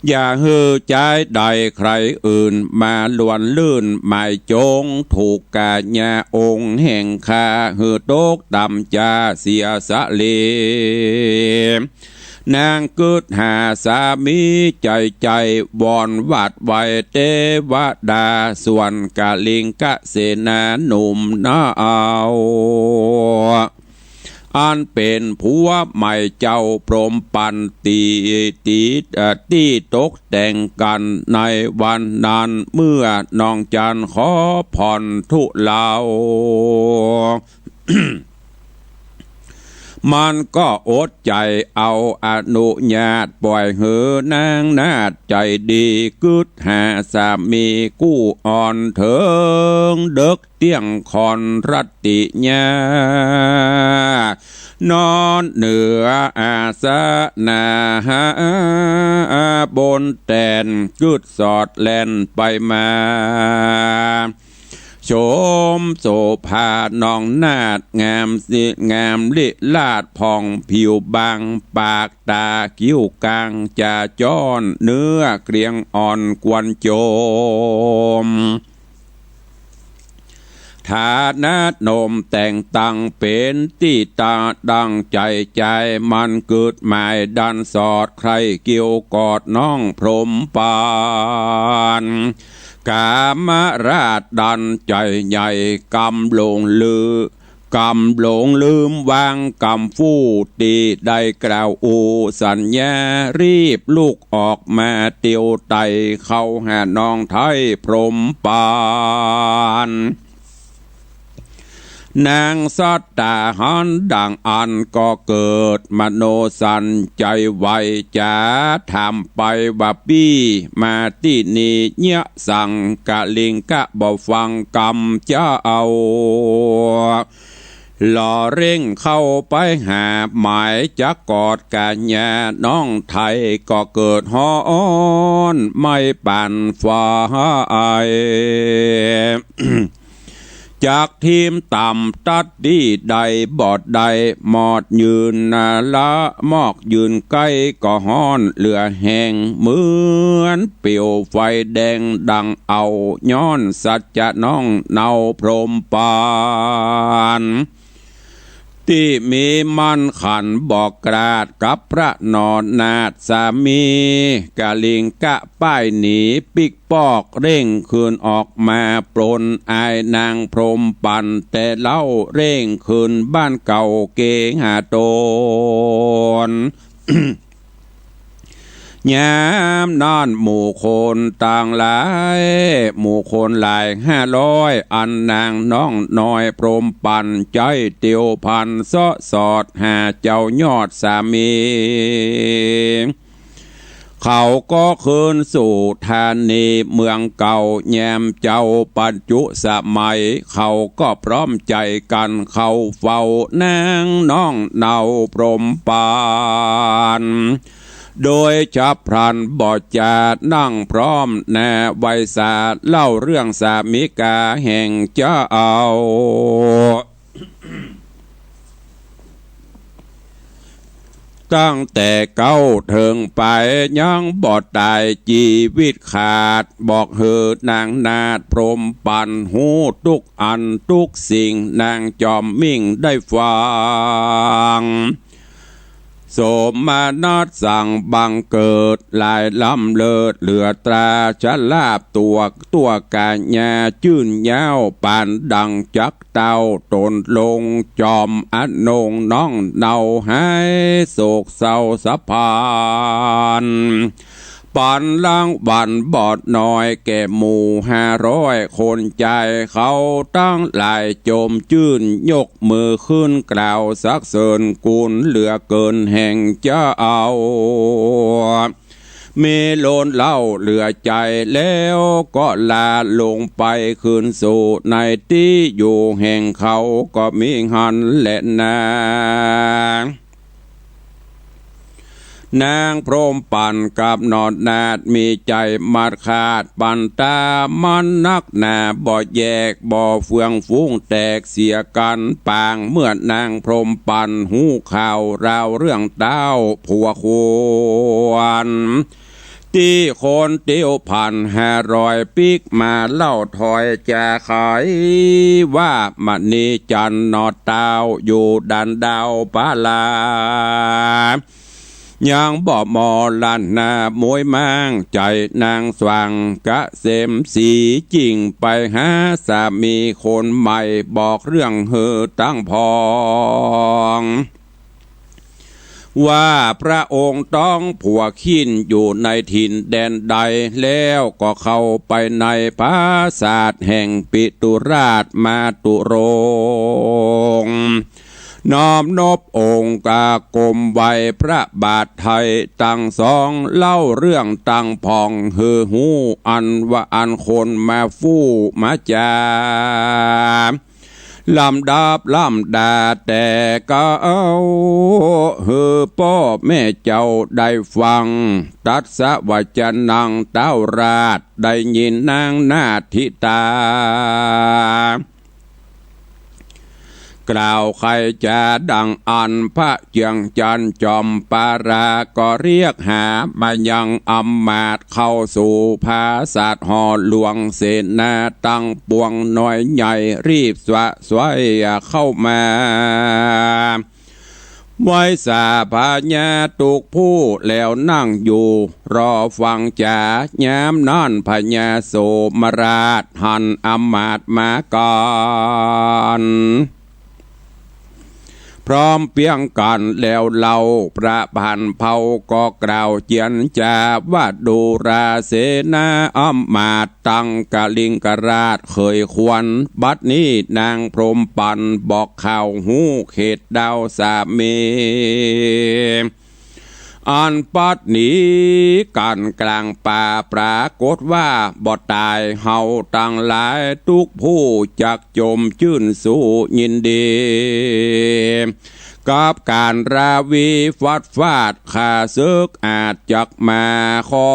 อย่าหื้อจายใดใครอื่นมาลวนลื่น หมายจงถูกกัญญาองค์แห่งข้า หื้อตกต่ำจาเสียสะเล นางกึ๊ดหาสามีใจ๋ใจ๋ วอนหวาดไหว้เตวดา ส่วนกลิงกะเสนาหนุ่มนาเอา อันเป๋นผัวใหม่เจ้าพรหมปันตี้ ตี้ เอ่อ ตี้ตกแต่งกั๋นในวันนั้น เมื่อน้องจันทร์ขอผ่อนทุเลา มันก็อดใจ๋เอาอนุญาต ป่อยหื้อนางนาฏใจ๋ดี กึ๊ดหาสามีกู้อ่อน เถิงเดิ็กเตี้ยงค่อนรัตติญา นอนเหนืออาสนะบนแตน กึ๊ดสอดแล่นไปมา ชมโสภาน้องนาฏ งามสิ งามลิลาศผ่องผิวบาง ปากต๋าคิ้วกางจะจ้อน เนื้อเกรียงอ่อนควรโจม ฐานะหนมแต่งตั้งเป๋นตี้ตาดั่งใจ๋ใจ๋ มันกึ๊ดหมายดันสอดใคร่เกี่ยวกอดน้องพรหมปัน กามราชดันใจ๋ใหญ่ กำหลงลืม กำหลงลืมวางกำฟู่ตี้ได้กล่าวอู้สัญญา รีบลุกออกมาเตียวไต่เข้าหาน้องไท้พรหมปัน นางสัตตาหันดังอั้นก็เกิดมโนสัญใจ๋ไว จ๋าถามไปว่า ปี้มาตี้นี่เยียะสัง กลิงกะบ่ฟังกำเจ้า หล่อเร่งเข้าไปหา หมายจักกอดกัญญาน้องไท้ ก็เกิดฮ้อนไหม้ปานไฟ จักทีมต่ำตัดตี้ใดบ่ได้ มอดยืนนาละมอกยืนใก้ก็ฮ้อนเหลือแฮง เหมือนเปลวไฟแดงดั่งเอา ย้อนสัจจะน้องเนาพรหมปัน ตี้มีมั่นขันบอกกราดกับพระนอนนาถสามี กลิงกะป้ายหนีปิ๊กปอกเร่งคืนออกมาปรนอายนางพรหมปัน แต่เล่าเร่งคืนบ้านเก่าเกหาตน ยามนั้นหมู่คนตังหลาย หมู่คนหลายห้าร้อย อันนางน้องน้อยพรหมปันใจ๊เตียวพันเซาะสอดหาเจ้ายอดสามี เขาก็คืนสู่ธานีเมืองเก่า ยามเจ้าปัจจุสมัย เขาก็พร้อมใจ๋กั๋นเข้าเฝ้านางน้องเนาพรหมปัน โดยฉับพลันบ่จานั่งพร้อมหน้าไหว้สา เล่าเรื่องสามิกาแห่งเจ้า เ ตั้งแต่เก๊าเถิงป๋ายยังบ่ต๋าย จีวิตขาด บอกหื้อนางนาฏพรหมปัณฑ์ฮู้ตุ๊กอันตุ๊กสิ่ง นางจอมมิ่งได้ฟัง โสมนัสสั่งบังเกิดหลายล้ำเลิศ เหลือตราชลาภตั๋ว ตั๋วกาญาจื้นยาว ปานดังจักเต้า ต๋นลงจอมอนงน้องเนา หายโศกเศร้าสะพาน ปันรางวัลบ่น้อยแก่หมู่ห้าร้อยคน จายเขาตังหลายจมจื้น ยกมือขึ้นกล่าวสรรเสริญคุณ เหลือเกินแห่งจะเอา มีล้นเล่าเหลือใจ๋ แล้วก็ลาลงไปคืนสู่ในตี้อยู่แห่งเขา ก็มีหั้นแลนา นางพรหมปัณฑ์กับหนอนาฏมีใจ๋มัดขาด ปัณฑ์ต๋ามันนักหนา บ่แยกบ่เฟืองฟุ้งแตกเสียกั๋นปาง เมื่อนางพรหมปัณฑ์ฮู้ข่าวราวเรื่องเต้าผัวควร ตี้คนเตียวพันห้าร้อยปิ๊กมาเล่าถ้อยจ๋าขาย ว่ามณีจันทร์หนอเต้าอยู่ด่านดาวปาลา ยังบ่มรณะมวยม้าง ใจ๋นางสว่างเกษมศรี จึงไปหาสามีคนใหม่ บอกเรื่องหื้อตังพ่อง ว่าพระองค์ต้องผัวขิ้นอยู่ในถิ่นแดนใด แล้วก็เข้าไปในปราสาทแห่งปิตุราชมาตุรงค์ น้อมนบองค์กราบก้มไหว้พระบาทไท้ตังสอง เล่าเรื่องตังพ่องหื้อฮู้ อันว่าอันคนมาฟู่มาจ๋า ลำดับลำดาแต่เก๊า หื้อป้อแม่เจ้าได้ฟัง ตัสสะวัจจนัง เต้าราชได้ยินนางนาฏฐิตา กล่าวไขจ๋าดังอั้น พระเจียงจันทน์จอมปารา ก็เรียกหามายังอำมาตย์ เข้าสู่ปราสาทหอหลวง เสนาตังปวงน้อยใหญ่ รีบสะสวยเข้ามา ไหว้สาพญาตุ๊กผู้แล้วนั่งอยู่รอฟังจ๋า ยามนั้นพญาโสมราชหันอำมาตย์มาก่อน พร้อมเปียงกั๋นแล้วเล่า พระพันเผ่าก็กล่าวเจียรจ๋าว่า ดูราเสนาอำมาตย์ตังกลิงกราชเขยควร บัดนี้นางพรหมปัณฑ์บอกข่าวฮู้เขตดาวสามี อันปัดหนีกั๋นก๋างป่า ปรากฏว่าบ่ต๋าย เฮาตังหลายตุ๊กผู้จักจมจื้นสู้ยินดี กับก๋านราวีฟัดฟาดข้าศึก อาจจักมาขอ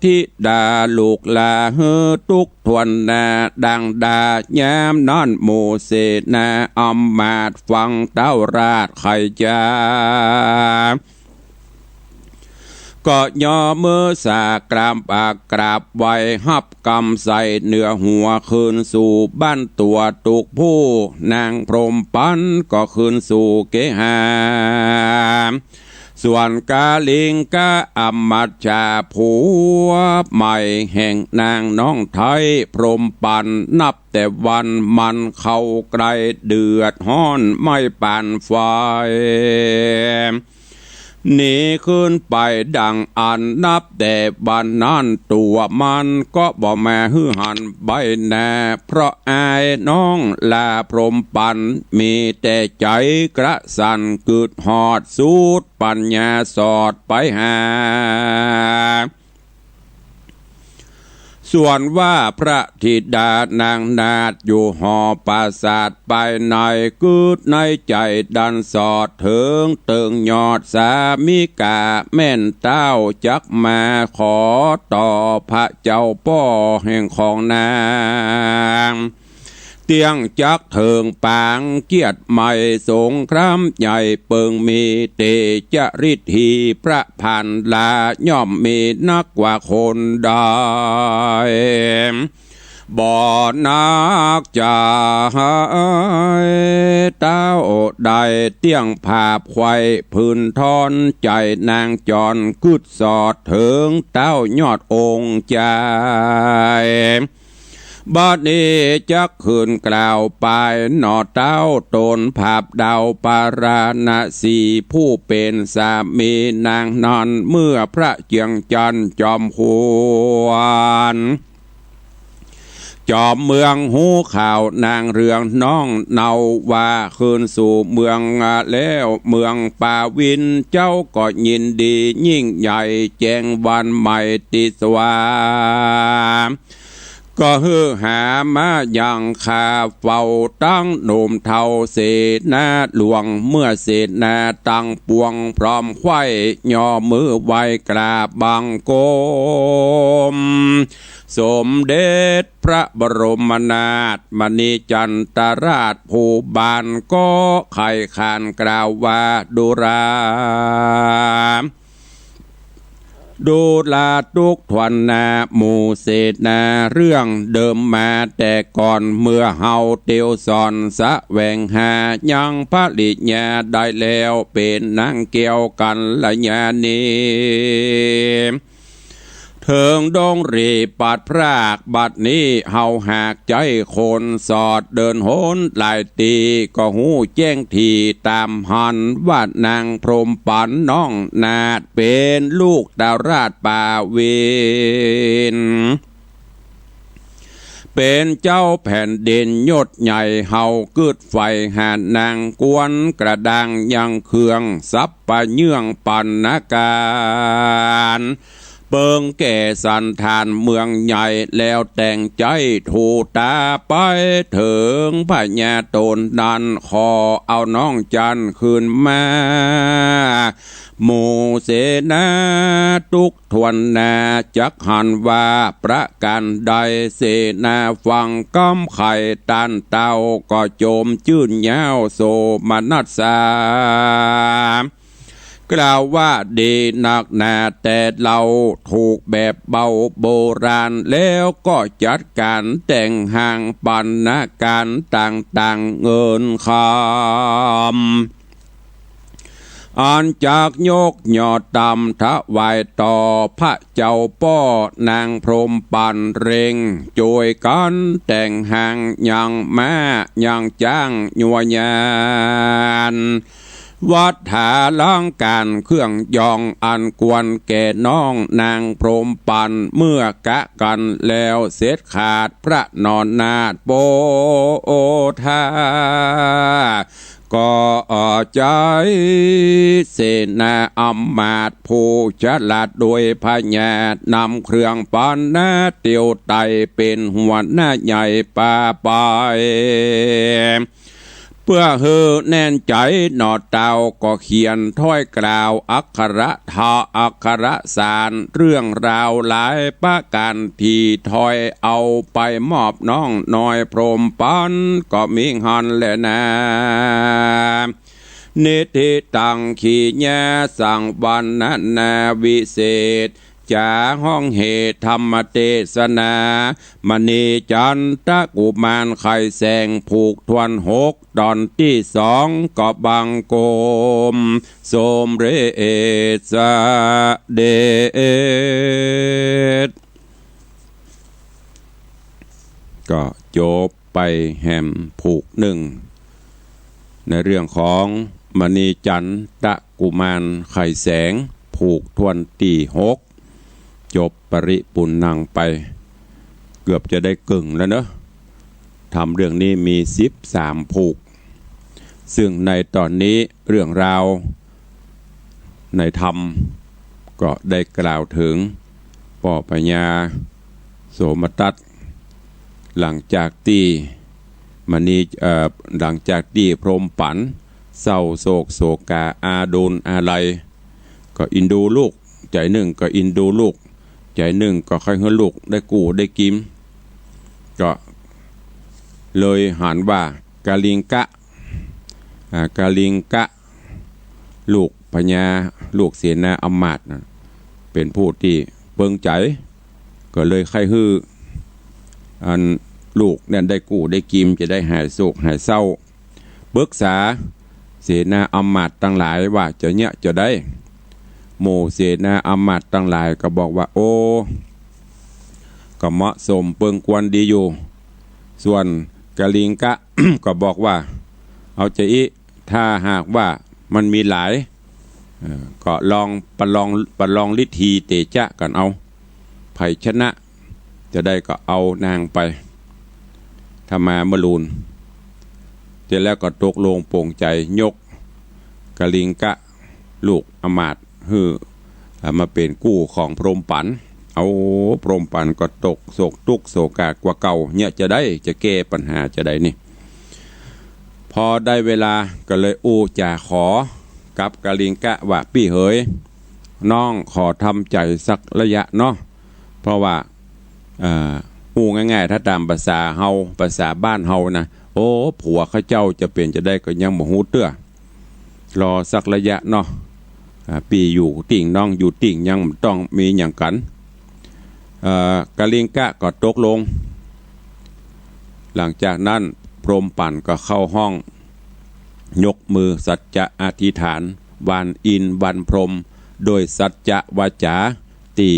ธิดาลูกหลาหื้อตุ๊ก ถ้วนหน้าดังดา ยามนั้นหมู่เสนาอำมาตย์ฟังเต้าราชไขจ๋า ก็ย่อมือสากราบอักกราบไหว้ฮับกำใส่เหนือหัว คืนสู่บ้านตั๋วตุ๊กผู้ นางพรหมปัณฑ์ก็คืนสู่เกหา ส่วนกาลิงกะอำมาตย์จาผัวใหม่แห่งนางน้องไท้ พรหมปัณฑ์นับแต่วันมันเข้าใกล้เดือดฮ้อนไหม้ปานไฟ หนีคืนไปดังอั้น นับแต่วันนั้นตั๋วมันก็บ่มาหื้อหันใบหน้า เพราะอายน้องลาพรหมปัณฑ์ มีแต่ใจ๋กระสันกึดฮอดสุดปัญญาสอดไปหา ส่วนว่าพระธิดานางนาฏอยู่หอปราสาทภายใน กึดในใจ๋ดันสอดเถิงเติงยอดสามิกา แม่นเต้าจักมาขอต่อพระเจ้าป้อแห่งของนาง เตี้ยงจักเถิงปางเกียรติใหม่ สงครามใหญ่เปิงมี เตจะฤทธีพระพันลา ย่อมมีนักกว่าคนใด บ่นักจะหาย เต้าได้เตี้ยงผาบไขว่ ผืนทอนใจ๋นางจร กึ๊ดสอดเถิงเต้ายอดองค์ใจ๋ บัดนี้จักขึ้นกล่าวไปหนอเต้า ตนผาบดาวปาราณสี ผู้เป๋นสามีนางนั้น เมื่อพระเจียงจันทร์จอมขวัญ จอมเมืองฮู้ข่าวนางเรืองน้องเนาว่า คืนสู่เมืองแล้วเมืองปาวิน เจ้าก็ยินดียิ่งใหญ่ แจ้งวันใหม่ติสวา ก็หื้อหามายังข้า เฝ้าตังหนุ่มเฒ่าเสนาหลวง เมื่อเสนาตังปวงพร้อมไขว่ ย่อมือไหว้กราบบังคม สมเด็จพระบรมนาถมณีจันตราชผู้บาน ก็ไขว่ขานกล่าวว่า ดูรา ดูราตุ๊กทวนนาหมู่เสนา เรื่องเดิมมาแต่ก่อน เมื่อเฮาเตียวสอนแสวงหา ยังภริยาได้แล้ว เป๋นนางแก้วกัลยาณี เถิงดงหรี่ปัดพราก บัดนี้เฮาหากใจ๊คนสอด เดินหนหลายตี้ ก็ฮู้แจ้งดีต๋ามหัน ว่านางพรหมปันน้องนาถ เป๋นลูกเต้าราชปาวิน เป๋นเจ้าแผ่นดินยศใหญ่ เฮากึ๊ดใฝ่หานางกวนกระด้าง ยังเครื่องสัพปะเยื่องปัณณการ เปิงแก่สันฐานเมืองใหญ่ แล้วแต่งใจ๊ถูต๋าไปเถิงพญาต๋นนั้น ขอเอาน้องจันทร์คืนมา หมู่เสนาตุ๊กทวนนา จักหันว่าประก๋านใด เสนาฟังกำไขต้านเต้า ก็จมจื้นเย้าโสมนัสสา กล่าวว่าดีนักหนา แต่เฮาถูกแบบเบาโบราณ แล้วก็จัดก๋านแต่งห้างปัณณการต่างๆ เงินคำ อันจักยกยอดตำถวายต่อพระเจ้าป้อ นางพรหมปันเร่งจ้วยกั๋นแต่งห้าง ยังม้ายังจ๊างยัวยาน วัตถาลังก๋านเครื่องยอง อันควรแก่น้องนางพรหมปัน เมื่อกะกั๋นแล้วเสร็จขาด พระนอนนาถโปธา ก็ใจ๊เสนาอำมาตย์ผู้ฉลาดโดยพญา นำเครื่องปัณณะเตียวไต่ เป๋นหัวหน้าใหญ่ปาไป เปื้อหื้อแน่นใจ๋หนอเต้า ก็เขียนถ้อยกล่าวอักขระทะ อักขระสาร เรื่องราวหลายประก๋าน ตี้ถ้อยเอาไปมอบน้องน้อยพรหมปัน ก็มีหั้นแลนา นิทธิตัง ขีณาสังวรรณนาวิเศษ จ๋าฮ้องเหตุธรรมเตสนา มณีจันตะกุมารไขแสง ผูกถ้วนหก ต๋อนตี้สอง ก็บังคมสมเร็จเสด็จ ก็จบไปแหมผูกนึ่ง ในเรื่องของมณีจันตะกุมารไขแสง ผูกถ้วนตี้หก จบปริปุณณังไป เกือบจะได้เกิ่งแล้วเนอะ ธรรมเรื่องนี้มีสิบสามผูก ซึ่งในต๋อนนี้เรื่องราวในธรรมก็ได้กล่าวเถิงป้อพญาโสมทัต หลังจากตี้มณี เอ่อ หลังจากตี้พรหมปันเศร้าโศกโศกาอาดูลอาลัย ก็อินดูลูก ใจ๋นึ่งก็อินดูลูก ใจ๋นึ่งก็ใค่หื้อลูกได้กู้ได้กิ๋ม ก็ เลยหันว่ากลิงกะ อ่า กลิงกะ ลูกพญา ลูกเสนาอำมาตย์น่ะ เป๋นผู้ตี้เปิงใจ๋ ก็เลยใค่หื้อ อัน ลูกนั้นได้กู้ได้กิ๋ม จะได้หายโศกหายเศร้า ปึกษาเสนาอำมาตย์ตังหลายว่าจะเยียะจะใด หมู่เสนาอำมาตย์ตังหลายก็บอกว่า โอ้ ก็เหมาะสมเปิงควรดีอยู่ ส่วนกลิงกะ ก็บอกว่า เอาจาอี้ ถ้าหากว่ามันมีหลาย เอ่อ ก็ลองประลอง ประลองฤทธีเตจ๊ะกั๋นเอา ใผชนะ จะใดก็เอานางไป ถ้ามาเมื่อลูน เสร็จแล้วก็ตกลงปลงใจ๋ยกกลิงกะ ลูกอำมาตย์หื้อ อ่า มาเป๋นกู้ของพรหมปั๋น เอา พรหมปั๋นก็ตกโศกตุ๊กข์โศกากว่าเก่า เยียะจะใด จะแก้ปัญหาจะใดนี่ พอได้เวลาก็เลยอู้จ๋าขอกับกลิงกะว่า ปี้เหย น้องขอทำใจ๋สักระยะเนาะ เพราะว่า อ่า อู้ง่ายๆ ถ้าต๋ามภาษาเฮา ภาษาบ้านเฮานะ โอ้ ผัวข้าเจ้าจะเป๋นจะใดก็ยังบ่ฮู้เตื้อ รอสักระยะเนาะ อ่า ปี้อยู่ติ่งน้องอยู่ติ่งยังบ่ต้องมีหยังกั๋น เอ่อ กลิงกะก็ตกลง หลังจากนั้นพรหมปั๋นก็เข้าห้อง ยกมือสัจจะอธิษฐาน หว่านอินทร์หว่านพรหม โดยสัจจะวาจ๋า ตี้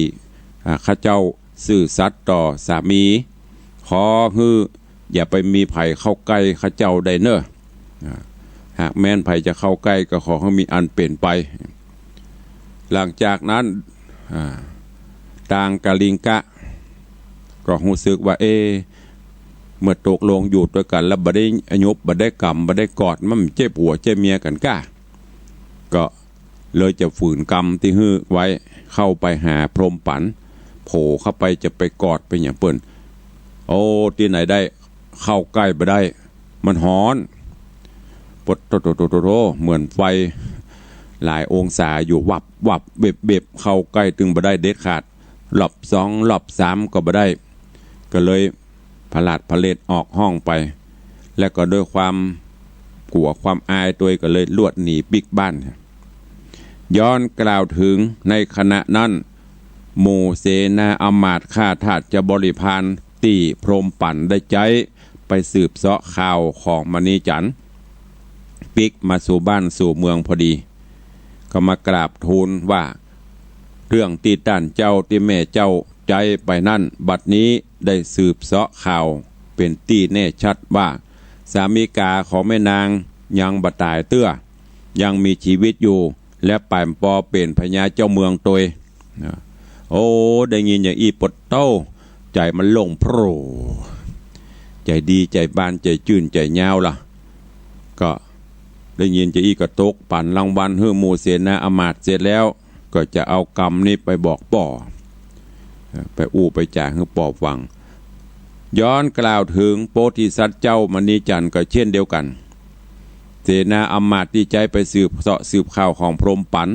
อ่า ข้าเจ้าซื่อสัตย์ต่อสามี ขอหื้ออย่าไปมีใผเข้าใก้ข้าเจ้าได้เน่อ อ่า หากแม้นใผจะเข้าใก้ก็ขอหื้อมีอันเป๋นไป หลังจากนั้น อ่า ตางกลิงกะ ก็ฮู้สึกว่า เอ๊ะ เมื่อตกลงอยู่ตวยกั๋นแล้วบ่ได้อยุบ บ่ได้ก๋ำ บ่ได้กอด มันบ่ใจ้ผัวใจ้เมียกั๋นก้า ก็เลยจะฝืนกรรมตี้หื้อไว้ เข้าไปหาพรหมปั๋น โผล่เข้าไปจะไปกอดไปหยังเปิ้น โอ้ ตี้ไหนได้ เข้าใก้บ่ได้ มันฮ้อน ปดโถ โถ โถ โถ โถ เหมือนไฟหลายองศาอยู่ วับวับเว็บเว็บ เข้าใก้ตึงบ่ได้เด็ดขาด รอบสองรอบสามก็บ่ได้ ก็เลยผลัดผลาญออกห้องไป และก็ด้วยความกั๋วความอายตวยก็เลยลวดหนีปิ๊กบ้าน ย้อนกล่าวเถิงในขณะนั้น หมู่เสนาอำมาตย์ข้าทาสบริพารตี้พรหมปั๋นได้ใจ๊ไปสืบเซาะข่าวของมณีจันทร์ ปิ๊กมาสู่บ้านสู่เมืองพอดี ก็มากราบทูลว่า เรื่องตี้ต้านเจ้าตี้แม่เจ้าใจ๊ไปนั้น บัดนี้ได้สืบเซาะข่าวเป๋นตี้แน่ชัดว่า สามีกาของแม่นางยังบ่ต๋ายเตื้อ ยังมีจีวิตอยู่ และแป๋มปอเป๋นพญาเจ้าเมืองตวย นะ โอ้ ได้ยินอย่างอี้ปดเต้า ใจ๋มันโล่งโปร่ง ใจ๋ดี ใจ๋บาน ใจ๋จื้น ใจ๋ยาวละ ก็ได้ยินจาอี้ก็ตกปั๋นรางวัลหื้อหมู่เสนาอำมาตย์เสร็จแล้ว ก็จะเอากำนี้ไปบอกป้อ ไปอู้ไปจ๋าหื้อป้อฟัง ย้อนกล่าวเถิงโพธิสัตว์เจ้ามณีจันทร์ก็เช่นเดียวกั๋น เสนาอำมาตย์ตี้ใจ๊ไปสืบเซาะสืบข่าวของพรหมปั๋น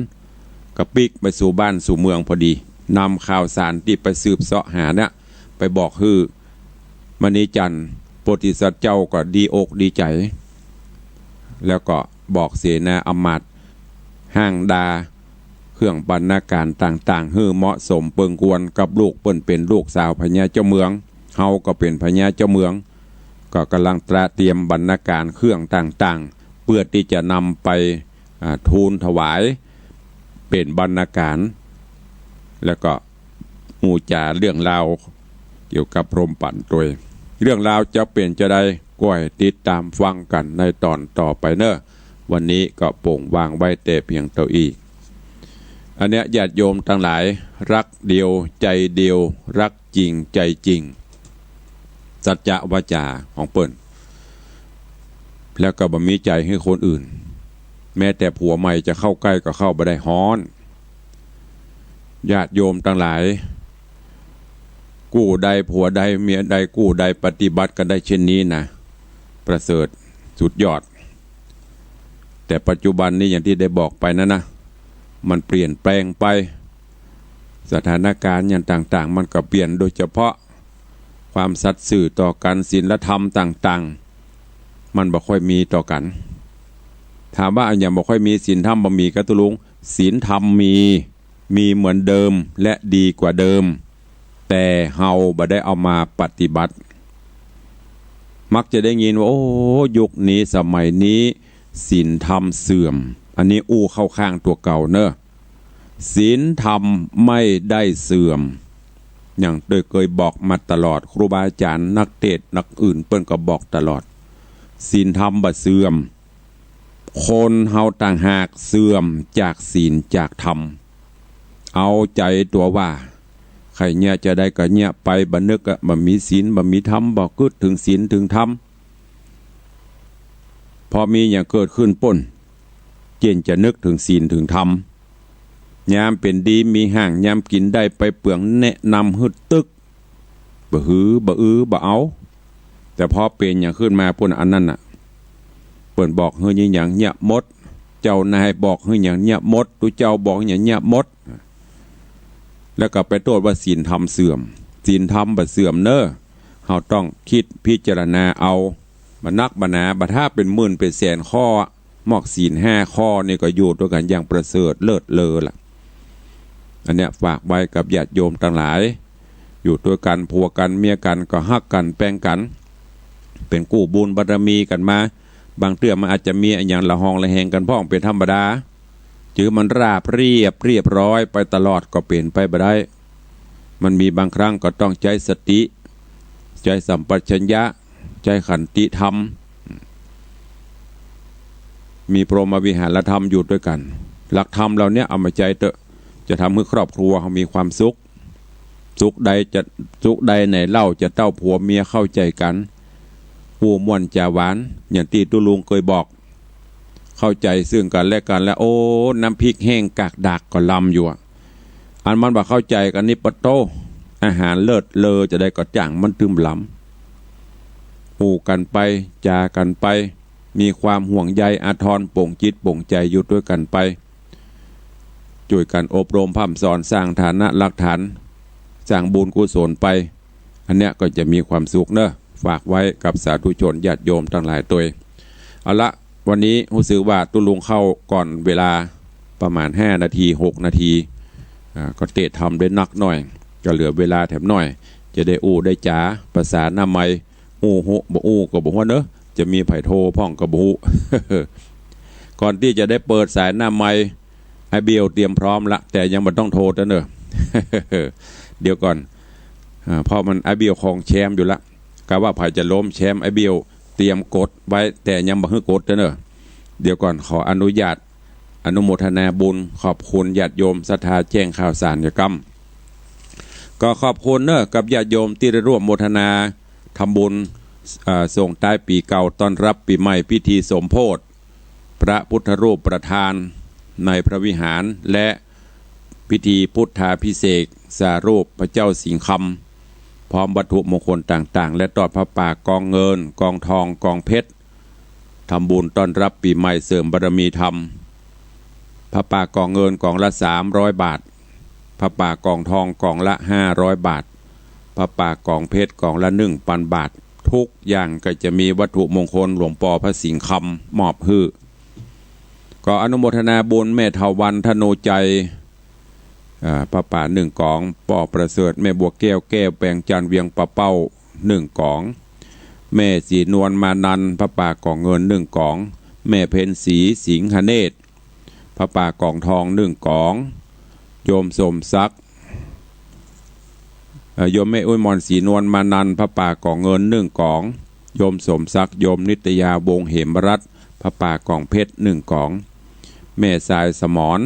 ก็ปิ๊กไปสู่บ้านสู่เมืองพอดี นำข่าวสารตี้ไปสืบเซาะหาเนี่ย ไปบอกหื้อมณีจันทร์ โพธิสัตว์เจ้าก็ดีอกดีใจ๋ แล้วก็บอกเสนาอำมาตย์ ห้างดา เครื่องบรรณาการต่างๆ หื้อเหมาะสมเปิงควรกับลูกเปิ้นเป๋นลูกสาวพญาเจ้าเมือง เฮาก็เป๋นพญาเจ้าเมือง ก็ก่ำลังตระเตรียมบรรณาการเครื่องต่างๆ เปื้อตี้จะนำไป อ่า ทูลถวายเป๋นบรรณาการ แล้วก็อู้จ๋าเรื่องราวเกี่ยวกับพรหมปั๋นตวย เรื่องราวจะเป๋นจาใด ก็หื้อติดต๋ามฟังกั๋นในต๋อนต่อไปเน่อ วันนี้ก็โป่งวางไว้แต่เพียงเต้าอี้ อันเนี้ยญาติโยมตังหลาย รักเดียวใจ๋เดียว รักจริงใจ๋จริง สัจจะวาจ๋าของเปิ้น แล้วก็บ่มีใจ๋หื้อคนอื่น แม้แต่ผัวใหม่จะเข้าใก้ก็เข้าบ่ได้ ฮ้อน ญาติโยมตังหลาย กู้ใดผัวใดเมียใดกู้ใดปฏิบัติกั๋นได้เช่นนี้นะ ประเสริฐสุดยอด แต่ปัจจุบันนี้อย่างตี้ได้บอกไปนั้นนะ มันเปลี่ยนแปลงไป สถานการณ์อย่างต่างๆ มันก็เปลี่ยน โดยเฉพาะ ความสัตย์ซื่อต่อกั๋น ศีลธรรมต่างๆ มันบ่ค่อยมีต่อกั๋น ถามว่าอะหยังบ่ค่อยมี ศีลธรรมบ่มี กาตุ๊ลุง ศีลธรรมมี มีเหมือนเดิมและดีกว่าเดิม แต่เฮาบ่ได้เอามาปฏิบัติ มักจะได้ยินว่า โอ้ ยุคนี้สมัยนี้ศีลธรรมเสื่อม อันนี้อู้เข้าข้างตั๋วเก่าเนาะ ศีลธรรมไม่ได้เสื่อม อย่างโดยเกยบอกมาตลอด ครูบาอาจ๋ารย์ นักเตสน์ นักอื่น เปิ้นก็บอกตลอด ศีลธรรมบ่เสื่อม คนเฮาต่างหากเสื่อมจากศีลจากธรรม เอาใจ๋ตั๋วว่า ใค่เยียะจะใดก็เยียะไป บ่นึกอะ บ่มีศีล บ่มีธรรม บ่กึ๊ดเถิงศีลเถิงธรรม พอมีหยังเกิดขึ้นป้น เจียนจะนึกเถิงศีลเถิงธรรม ยามเป๋นดีมีห้าง ยามกิ๋นได้ไปเปือง แนะนำหื้อตึก บ่หือ บ่อือ บ่เอา แต่พอเป๋นหยังขึ้นมาป้น อันนั้นน่ะ เปิ้นบอกหื้อหยังเยียะหมด เจ้านายบอกหื้อหยังเยียะหมด ตุ๊เจ้าบอกหยังเยียะหมด แล้วก็ไปโต้ษว่าศีลธรรมเสื่อม ศีลธรรมบ่เสื่อมเนาะ เฮาต้องกึ๊ดพิจารณาเอา บ่นักบ่หนา บ่ถ้าเป๋นหมื่นเป๋นแสนข้อ มอกศีลห้าข้อนี่ก็อยู่ตวยกั๋นอย่างประเสริฐเลิศเลอละ อันเนี้ยฝากไว้กับญาติโยมตังหลาย อยู่ตวยกั๋น ผัวกั๋น เมียกั๋น ก็ฮักกั๋น แปงกั๋น เป๋นกู้บุญบารมีกั๋นมา บางเตื้อมันอาจจะมีอะหยังหละหองหละแหงกั๋นพ่องเป๋นธรรมดา จื้อมันราบเรียบเรียบร้อยไปตลอดก็เป๋นไปบ่ได้ มันมีบางครั้งก็ต้องใจ๊สติ ใจ๊สัมปชัญญะ ใจ๊ขันติธรรม มีพรหมวิหารธรรมอยู่ตวยกั๋น หลักธรรมเหล่าเนี้ยเอามาใจ๊เต๊อะ จะทำหื้อครอบครัวเฮามีความสุข สุขใดจะ สุขใดไหนเล่า จะเต้าผัวเมียเข้าใจ๋กั๋น อู้ม่วนจ๋าหวาน อย่างตี้ตุ๊ลุงเกยบอก เข้าใจ๋ซึ่งกั๋นและกั๋นแล้ว โอ้ น้ำพริกแห้งกากดากก็ลำอยู่อะ อันมันบ่เข้าใจ๋กั๋นนี่ปะโต้ อาหารเลิศเลอจะใดก็จ้างมันตึมลำ อู้กั๋นไป จ๋ากั๋นไป มีความห่วงใยอาทร โป่งจิตโป่งใจ๋อยู่ตวยกั๋นไป จ้วยกั๋นอบรมพร่ำสอน สร้างฐานะหลักฐาน สร้างบุญกุศลไป อันเนี้ยก็จะมีความสุขเนาะ ฝากไว้กับสาธุชนญาติโยมตังหลายตวย เอาละ วันนี้ฮู้สึกว่าตุ๊ลุงเข้าก่อนเวลาประมาณห้านาที หกนาที อ่า ก็เตะทำได้นักหน่อย ก็เหลือเวลาแถมหน่อย จะได้อู้ได้จ๋า ประสาหน้าไมค์ อู้ฮู้ บ่อู้ก็บ่ฮู้เนาะ จะมีใผโทรพ่องก็บ่ฮู้ ก่อนตี้จะได้เปิดสายหน้าไมค์ ไอ้เบลเตรียมพร้อมละ แต่ยังบ่ต้องโทรเต๊อะเนาะ เดี๋ยวก่อน อ่า เพราะมันไอ้เบลของแชมป์อยู่ละ กะว่าใผจะล้มแชมป์ ไอ้เบลเตรียมกดไว้ แต่ยังบ่หื้อกดเต๊อะเนาะ เดี๋ยวก่อน ขออนุญาตอนุโมทนาบุญ ขอบคุณญาติโยมศรัทธาแจ้งข่าวสารยะก้ำ ก็ขอบคุณเนาะ กับญาติโยมตี้ได้ร่วมโมทนาทำบุญ เอ่อ ส่งท้ายปี๋เก่า ต้อนรับปี๋ใหม่ พิธีสมโภช พระพุทธรูปประธานในพระวิหาร และพิธีพุทธาภิเษกสารูปพระเจ้าสิงห์คำ พร้อมวัตถุมงคลต่างๆ และตอดผ้าป่ากองเงิน กองทอง กองเพชร ทำบุญต้อนรับปี๋ใหม่ เสริมบารมีธรรม ผ้าป่ากองเงินกองละสามร้อยบาท ผ้าป่ากองทองกองละห้าร้อยบาท ผ้าป่ากองเพชรกองละหนึ่งปันบาท ทุกอย่างก็จะมีวัตถุมงคลหลวงปอพระสิงห์คำมอบหื้อ ก็อนุโมทนาบุญแม่เฒ่าวันธโนใจ อ่า ผ้าป่าหนึ่งกอง ปอประเสริฐ แม่บัวแก้ว แก้วแปงจันทร์ เวียงป่าเป้า หนึ่งกอง แม่ศรีนวลมานันท์ ผ้าป่ากองเงินหนึ่งกอง แม่เพ็ญศรีสิงหเนตร ผ้าป่ากองทองหนึ่งกอง โยมสมศักดิ์ เอ่อ โยมแม่อุ้ยมอนศรีนวลมานันท์ ผ้าป่ากองเงินหนึ่งกอง โยมสมศักดิ์ โยมนิตยาวงศ์เหมรัตน์ ผ้าป่ากองเพชรหนึ่งกอง แม่สายสมร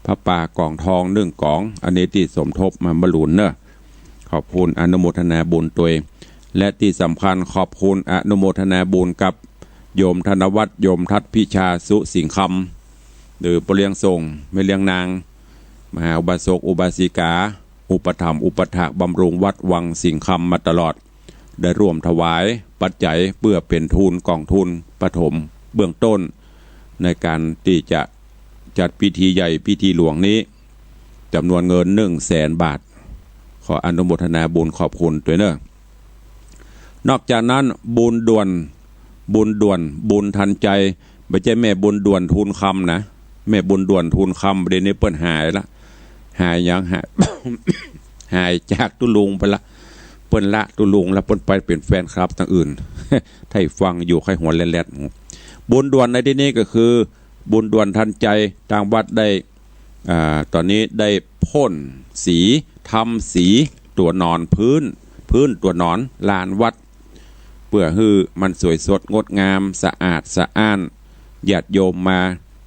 ผ้าป่ากองทองหนึ่งกอง อันนี้ตี้สมทบมาบรรลุนเนาะ ขอบคุณอนุโมทนาบุญตวย และตี้สำคัญขอบคุณอนุโมทนาบุญกับโยมธนวัฒน์ โยมทัศน์พิชาสุสิงห์คำ หรือป้อเลี้ยงส่ง แม่เลี้ยงนาง มหาอุบาสกอุบาสิกา อุปถัมภ์อุปถากบำรุงวัดวังสิงห์คำมาตลอด ได้ร่วมถวายปัจจัยเปื้อเป๋นทุนกองทุนปฐมเบื้องต้น ในก๋านตี้จะจัดพิธีใหญ่พิธีหลวงนี้ จ๋ำนวนเงินหนึ่งแสนบาท ขออนุโมทนาบุญขอบคุณตวยเนาะ นอกจากนั้นบุญด่วน บุญด่วน บุญทันใจ บ่ใจ้แม่บุญด่วนทูลคำนะ แม่บุญด่วนทูลคำ เดี๋ยวนี้เปิ้นหายละ หายหยัง หาย หายจากตุ๊ลุงไปละ เปิ้นละตุ๊ลุงละ เปิ้นไปเป๋นแฟนคลับตางอื่น ถ้าฟังอยู่ใค่หัวแลดๆ บุญด่วนในที่นี้ก็คือ บุญด่วนทันใจ ตางวัดได้ อ่า ต๋อนนี้ได้พ่นสี ทำสีตั๋วนอนพื้น พื้นตั๋วนอนลานวัด เปื้อหื้อมันสวยสดงดงาม สะอาดสะอ้าน ญาติโยมมา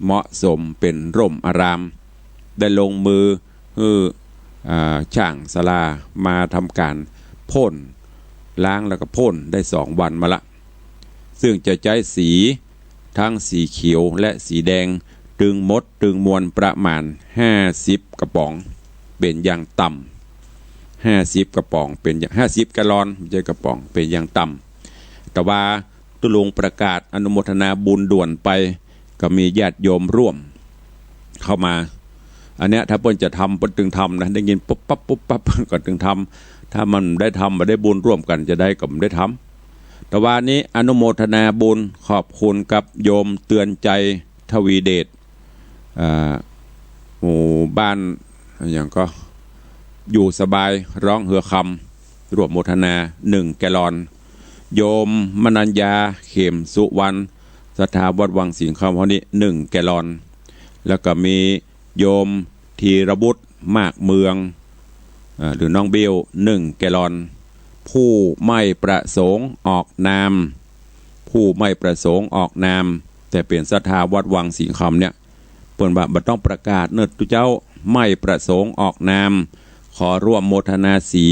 เหมาะสมเป๋นร่มอาราม ได้ลงมือหื้อ อ่า จ้างศาลามาทำก๋านพ่น ล้างแล้วก็พ่นได้สองวันมาละ ซึ่งจะใจ๊สี ตึงสีเขียวและสีแดง ตึงหมดตึงมวลประมาณห้าสิบกระป๋อง เป๋นอย่างต่ำ ห้าสิบกระป๋อง เป๋นอย่าง ห้าสิบแกลลอน บ่ใจ้กระป๋อง เป๋นอย่างต่ำ แต่ว่าตุ๊ลุงประกาศอนุโมทนาบุญด่วนไป ก็มีญาติโยมร่วมเข้ามา อันเนี้ยถ้าเปิ้นจะทำเปิ้นตึงทำนะ ได้ยินปุ๊บปั๊บปุ๊บปั๊บก็ตึงทำ ถ้ามันได้ทำ บ่ได้บุญร่วมกั๋นจะได้ก็บ่ได้ทำ แต่ว่านี้อนุโมทนาบุญขอบคุณกับโยมเตือนใจทวีเดช อ่า หมู่บ้านหยังก็ อยู่สบาย ร้องเฮือคำ ร่วมโมทนาหนึ่งแกลลอน โยมมนัญญา เข็มสุวรรณ ศรัทธาวัดวังสิงห์คำเฮานี้หนึ่งแกลลอน แล้วก็มีโยมธีรบุตร มากเมือง อ่า หรือน้องเบี้ยว หนึ่งแกลลอน ผู้ไม่ประสงค์ออกนาม ผู้ไม่ประสงค์ออกนาม แต่เป๋นศรัทธาวัดวังสิงห์คำเนี่ย เปิ้นว่าบ่ต้องประกาศเนาะตุ๊เจ้า ไม่ประสงค์ออกนาม ขอร่วมโมทนาสี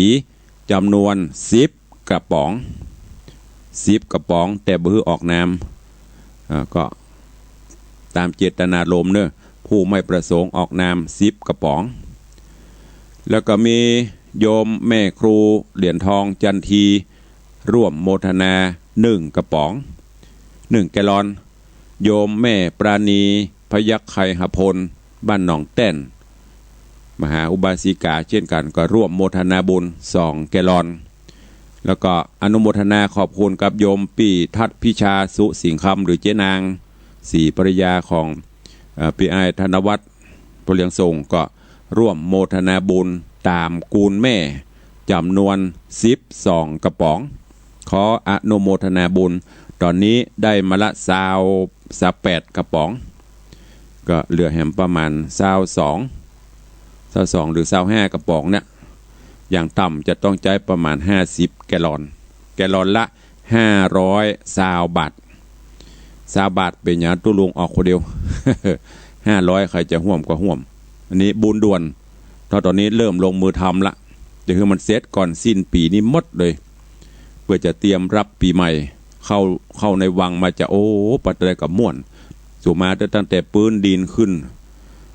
จ๋ำนวนสิบกระป๋อง สิบกระป๋อง แต่บ่หื้อออกนาม อ่า ก็ต๋ามเจตนารมณ์เนาะ ผู้ไม่ประสงค์ออกนามสิบกระป๋อง แล้วก็มีโยมแม่ครูเหรียญทองจันที ร่วมโมทนาหนึ่งกระป๋อง หนึ่งแกลลอน โยมแม่ปราณี พยัคฆไคหพล บ้านหนองแต้น มหาอุบาสิกาเช่นกั๋น ก็ร่วมโมทนาบุญสองแกลลอน แล้วก็อนุโมทนาขอบคุณกับโยมปี้ทัศน์พิชา สุสิงห์คำ หรือเจ๊นาง ศรีภรรยาของ เอ่อ ปี้อ้ายธนวัฒน์ พ่อเลี้ยงส่ง ก็ร่วมโมทนาบุญต๋ามกูลแม่ จ๋ำนวนสิบสองกระป๋อง ขออนุโมทนาบุญ ต๋อนนี้ได้มาละซาว ซาวแปดกระป๋อง ก็เหลือแหมประมาณซาวสอง ซาวสองหรือซาวห้ากระป๋องเนี่ย อย่างต่ำจะต้องใจ๊ประมาณห้าสิบแกลลอน แกลลอนละห้าร้อยซาวบาท ซาวบาทเป๋นหยังตุ๊ลุงออกคนเดียว ห้าร้อย ใผจะฮ่วมก็ฮ่วม อันนี้บุญด่วน ถ้าต๋อนนี้เริ่มลงมือทำละ จะหื้อมันเสร็จก่อนสิ้นปี๋นี้หมดเลย เปื้อจะเตรียมรับปี๋ใหม่ เข้า เข้าในวังมาจะ โอ้ ไปตะใดก็ม่วน สุมาตั้งแต่ปื๊นดินขึ้น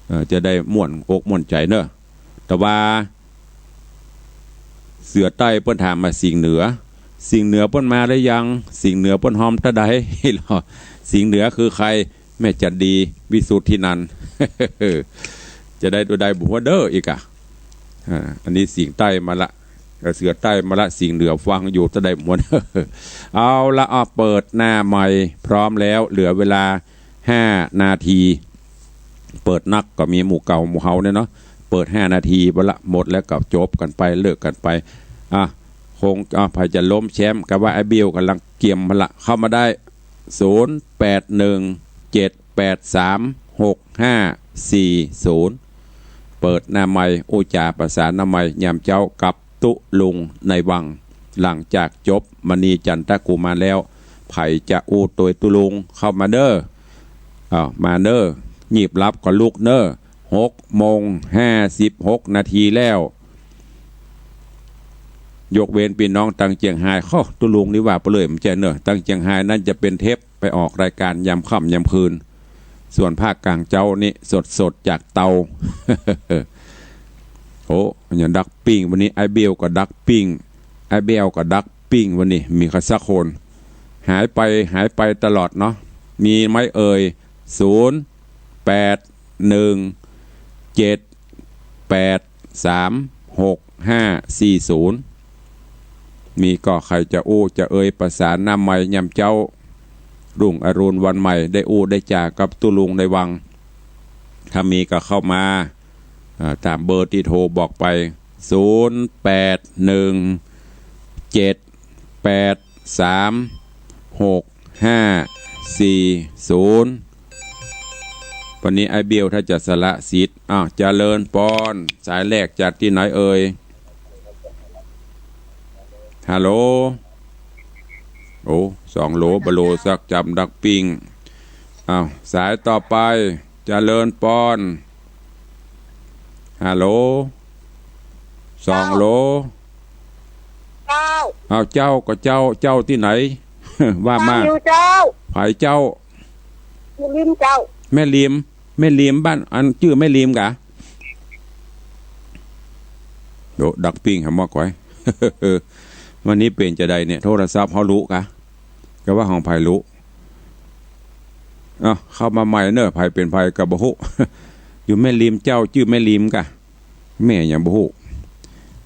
เอ่อ จะได้ม่วนอกม่วนใจ๋เนาะ แต่ว่า เสือใต้เปิ้นถามมาสิงห์เหนือ สิงห์เหนือเปิ้นมาหรือยัง สิงห์เหนือเปิ้นฮอมตะใด สิงห์เหนือคือใผ แม่จันดี วิสุทธินันท์ จะได้ตะใดบ่ฮู้เด้ออีกอะ อ่า อันนี้สิงห์ใต้มาละ เอ่อ เสือใต้มาละ สิงห์เหนือฟังอยู่ตะใดบ่ฮู้ เอาละ เอา เปิดหน้าใหม่ พร้อมแล้ว เหลือเวลาห้านาที เปิดนักก็มีหมู่เก่าหมู่เฮาเนี่ยเนาะ เปิดห้านาที บ่ละ หมดแล้วก็จบกั๋นไป เลิกกั๋นไป อ่ะ คง อ่ะ ใผจะล้มแชมป์ ก็ว่าไอ้เบี้ยวก่ำลังเกียมมาละ เข้ามาได้ ศูนย์แปดหนึ่งเจ็ดแปดสามหกห้าสี่ศูนย์ เปิดหน้าใหม่ อู้จ๋าประสาทหน้าใหม่ ยามเจ๊ากับตุ๊ลุงในวัง หลังจากจบมณีจันทกุมารแล้ว ใผจะอู้ตวยตุ๊ลุงเข้ามาเน้อ อ้าว มาเน้อ ยีบหลับก็ลุกเน้อ หกโมงห้าสิบหกนาทีแล้ว ยกเว้นปี้น้องตังเจียงฮาย โฮ ตุ๊ลุงนี่ว่าไปเลย บ่ใจ้เน้อ ตังเจียงฮายนั้นจะเป๋นเทปไปออกรายก๋านยามค่ำยามคืน ส่วนภาคก๋างเจ๊านี่สดๆ จากเตา โอ้ ยังดักปิ้ง วันนี้ไอ้เบี้ยวก็ดักปิ้ง ไอ้เบี้ยวก็ดักปิ้ง วันนี้มีใผสักคน หายไป หายไปตลอดเนาะ มีไหมเอ่ย ศูนย์แปดหนึ่งเจ็ดแปดสามหกห้าสี่ศูนย์ มีก่อใครจะอู้จะเอ่ยประสานหน้าไมค์ยามเจ๊า รุ่งอรุณวันใหม่ ได้อู้ได้จ๋ากับตุ๊ลุงในวัง ถ้ามีก็เข้ามา อ่า ต๋ามเบอร์ตี้โทรบอกไป ศูนย์แปดหนึ่งเจ็ดแปดสามหกห้าสี่ศูนย์ วันนี้ไอ้เบี้ยวถ้าจะสละสิทธิ์ อ้าว เจริญปอน สายแรกจากตี้ไหนเอ่ย ฮัลโหล โอ้ สองโหล บ่โหลสัก จ๋ำดักปิ้ง อ้าว สายต่อไป เจริญปอน ฮัลโหล สองโหล เจ้า อ้าว เจ้าก็เจ้า เจ้าตี้ไหน ว่ามา ฟังอยู่เจ้า ใผเจ้า อยู่ริมเจ้า แม่ริม แม่ริมบ้าน อันจื้อแม่ริมกะ โดดักปิ้งหาหม้อก๋อย วันนี้เป๋นจาใดเนี่ย โทรศัพท์เฮาลุกะ กะว่าของใผลุ อ้าว เข้ามาใหม่เน่อ ใผเป๋นใผกะบ่ฮู้ อยู่แม่ริม เจ้าจื้อแม่ริมกะ แม่หยังบ่ฮู้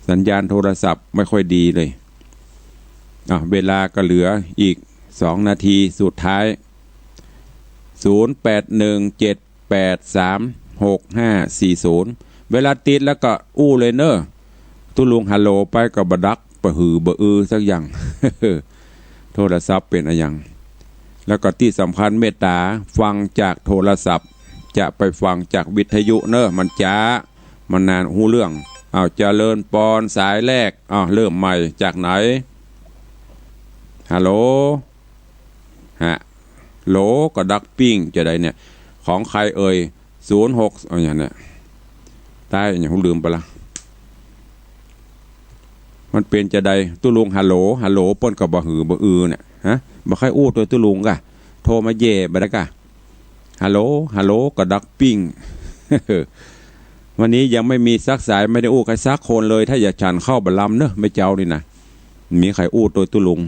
สัญญาณโทรศัพท์ไม่ค่อยดีเลย อ่ะ เวลาก็เหลืออีกสองนาทีสุดท้าย ศูนย์แปดหนึ่งเจ็ดแปดสามหกห้าสี่ศูนย์ เวลาติดแล้วก็อู้เลยเน่อ ตุ๊ลุงฮัลโหลไปก็บ่ดัก บ่หือบ่อือสักอย่าง โทรศัพท์เป๋นอะหยัง แล้วก็ตี้สำคัญเมตต๋าฟังจากโทรศัพท์ จะไปฟังจากวิทยุเน่อ มันจ๊า มันบ่ฮู้เรื่อง อ้าว เจริญปอน สายแรก อ้าว เริ่มใหม่ จากไหน ฮัลโหล ฮะ โหล ก็ดักปิ้งจาใดเนี่ย ของใครเอ่ย ศูนย์หก เอาหยังเนี่ย ใต้หยังลืมไปละ มันเป๋นจาใด ตุ๊ลุงฮัลโหล ฮัลโหล เปิ้นก็บ่หือบ่อือเนี่ย ฮะ บ่ใค่อู้ตวยตุ๊ลุงกะ โทรมาแหย่บ่ได้กะ ฮัลโหล ฮัลโหล ก็ดักปิ้ง วันนี้ยังไม่มีสักสาย ไม่ได้อู้ใครสักคนเลย ถ้าอยากฉันข้าวบ่ลำเน่อ แม่เจ้านี่นะ มีใครอู้ตวยตุ๊ลุง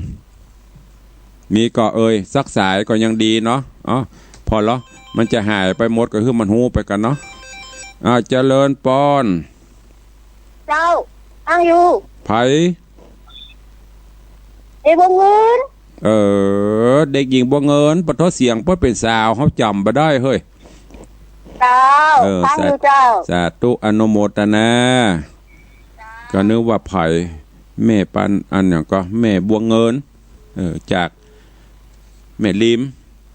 มีก็เอ่ย สักสายก็ยังดีเนาะ อ๋อ ผ่อละ มันจะหายไปหมดก็หื้อมันฮู้ไปก่อนเนาะ อ่า เจริญปอน เจ้า ฟังอยู่ ใผ เด็กบัวเงิน เออ เด็กหญิงบัวเงิน ปะโทเสียงเปิ้นเป๋นสาว เฮาจ๋ำบ่ได้เฮ้ย เจ้า เออ ฟังอยู่เจ้า สาธุ อนุโมทนา ก็นึกว่าใผ แม่ปัน อันหยังก็ แม่บัวเงิน เออ จากแม่ริม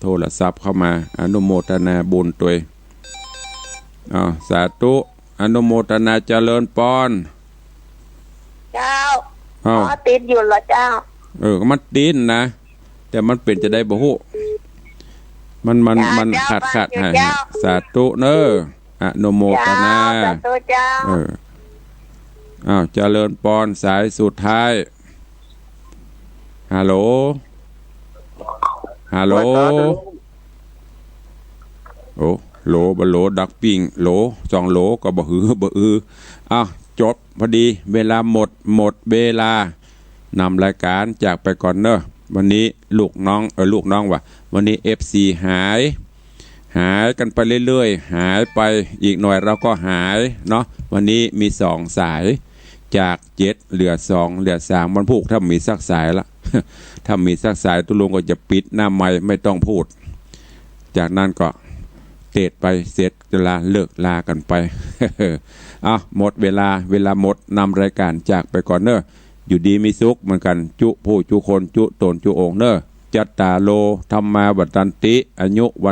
โทรศัพท์เข้ามา อนุโมทนาบุญตวย อ้าว สาธุ อนุโมทนาเจริญปอน เจ้า อ้าว อ๋อ ติดอยู่เหรอเจ้า เออ มันติดนะ แต่มันเป๋นจาใดบ่ฮู้ มัน มัน เจ้า มัน เจ้า ขาด ขาด ฟังอยู่ หาย เจ้า สาธุเน่อ อนุโมทนา เจ้า สาธุเจ้า เออ อ้าว เจริญปอน สายสุดท้าย ฮัลโหล ฮัลโหล โอ้ โหล บ่โหล ดักปิ้ง โหล สองโหล ก็บ่หือ บ่อือ อ้าว จบพอดี เวลาหมด หมดเวลา นำรายการจากไปก่อนเน่อ วันนี้ลูกน้อง เออ ลูกน้องว่ะ วันนี้เอฟซีหาย หายกันไปเรื่อยๆ หายไป อีกหน่อยเราก็หายเนาะ วันนี้มีสองสาย จากเจ็ดเหลือสอง เหลือสาม วันพูกถ้ามีสักสายละ ถ้ามีสักสายตุ๊ลุงก็จะปิดหน้าไมค์ ไม่ต้องพูด จากนั้นก็เตดไป เสร็จลา เลิกลากันไป เอา หมดเวลา เวลาหมด นำรายการจากไปก่อนเน่อ อยู่ดีมีสุขเหมือนกัน จุผู้จุคน จุต๋นจุองค์เน่อ จัตตาโร ธัมมา วัฑฒันติ อายุ วัณ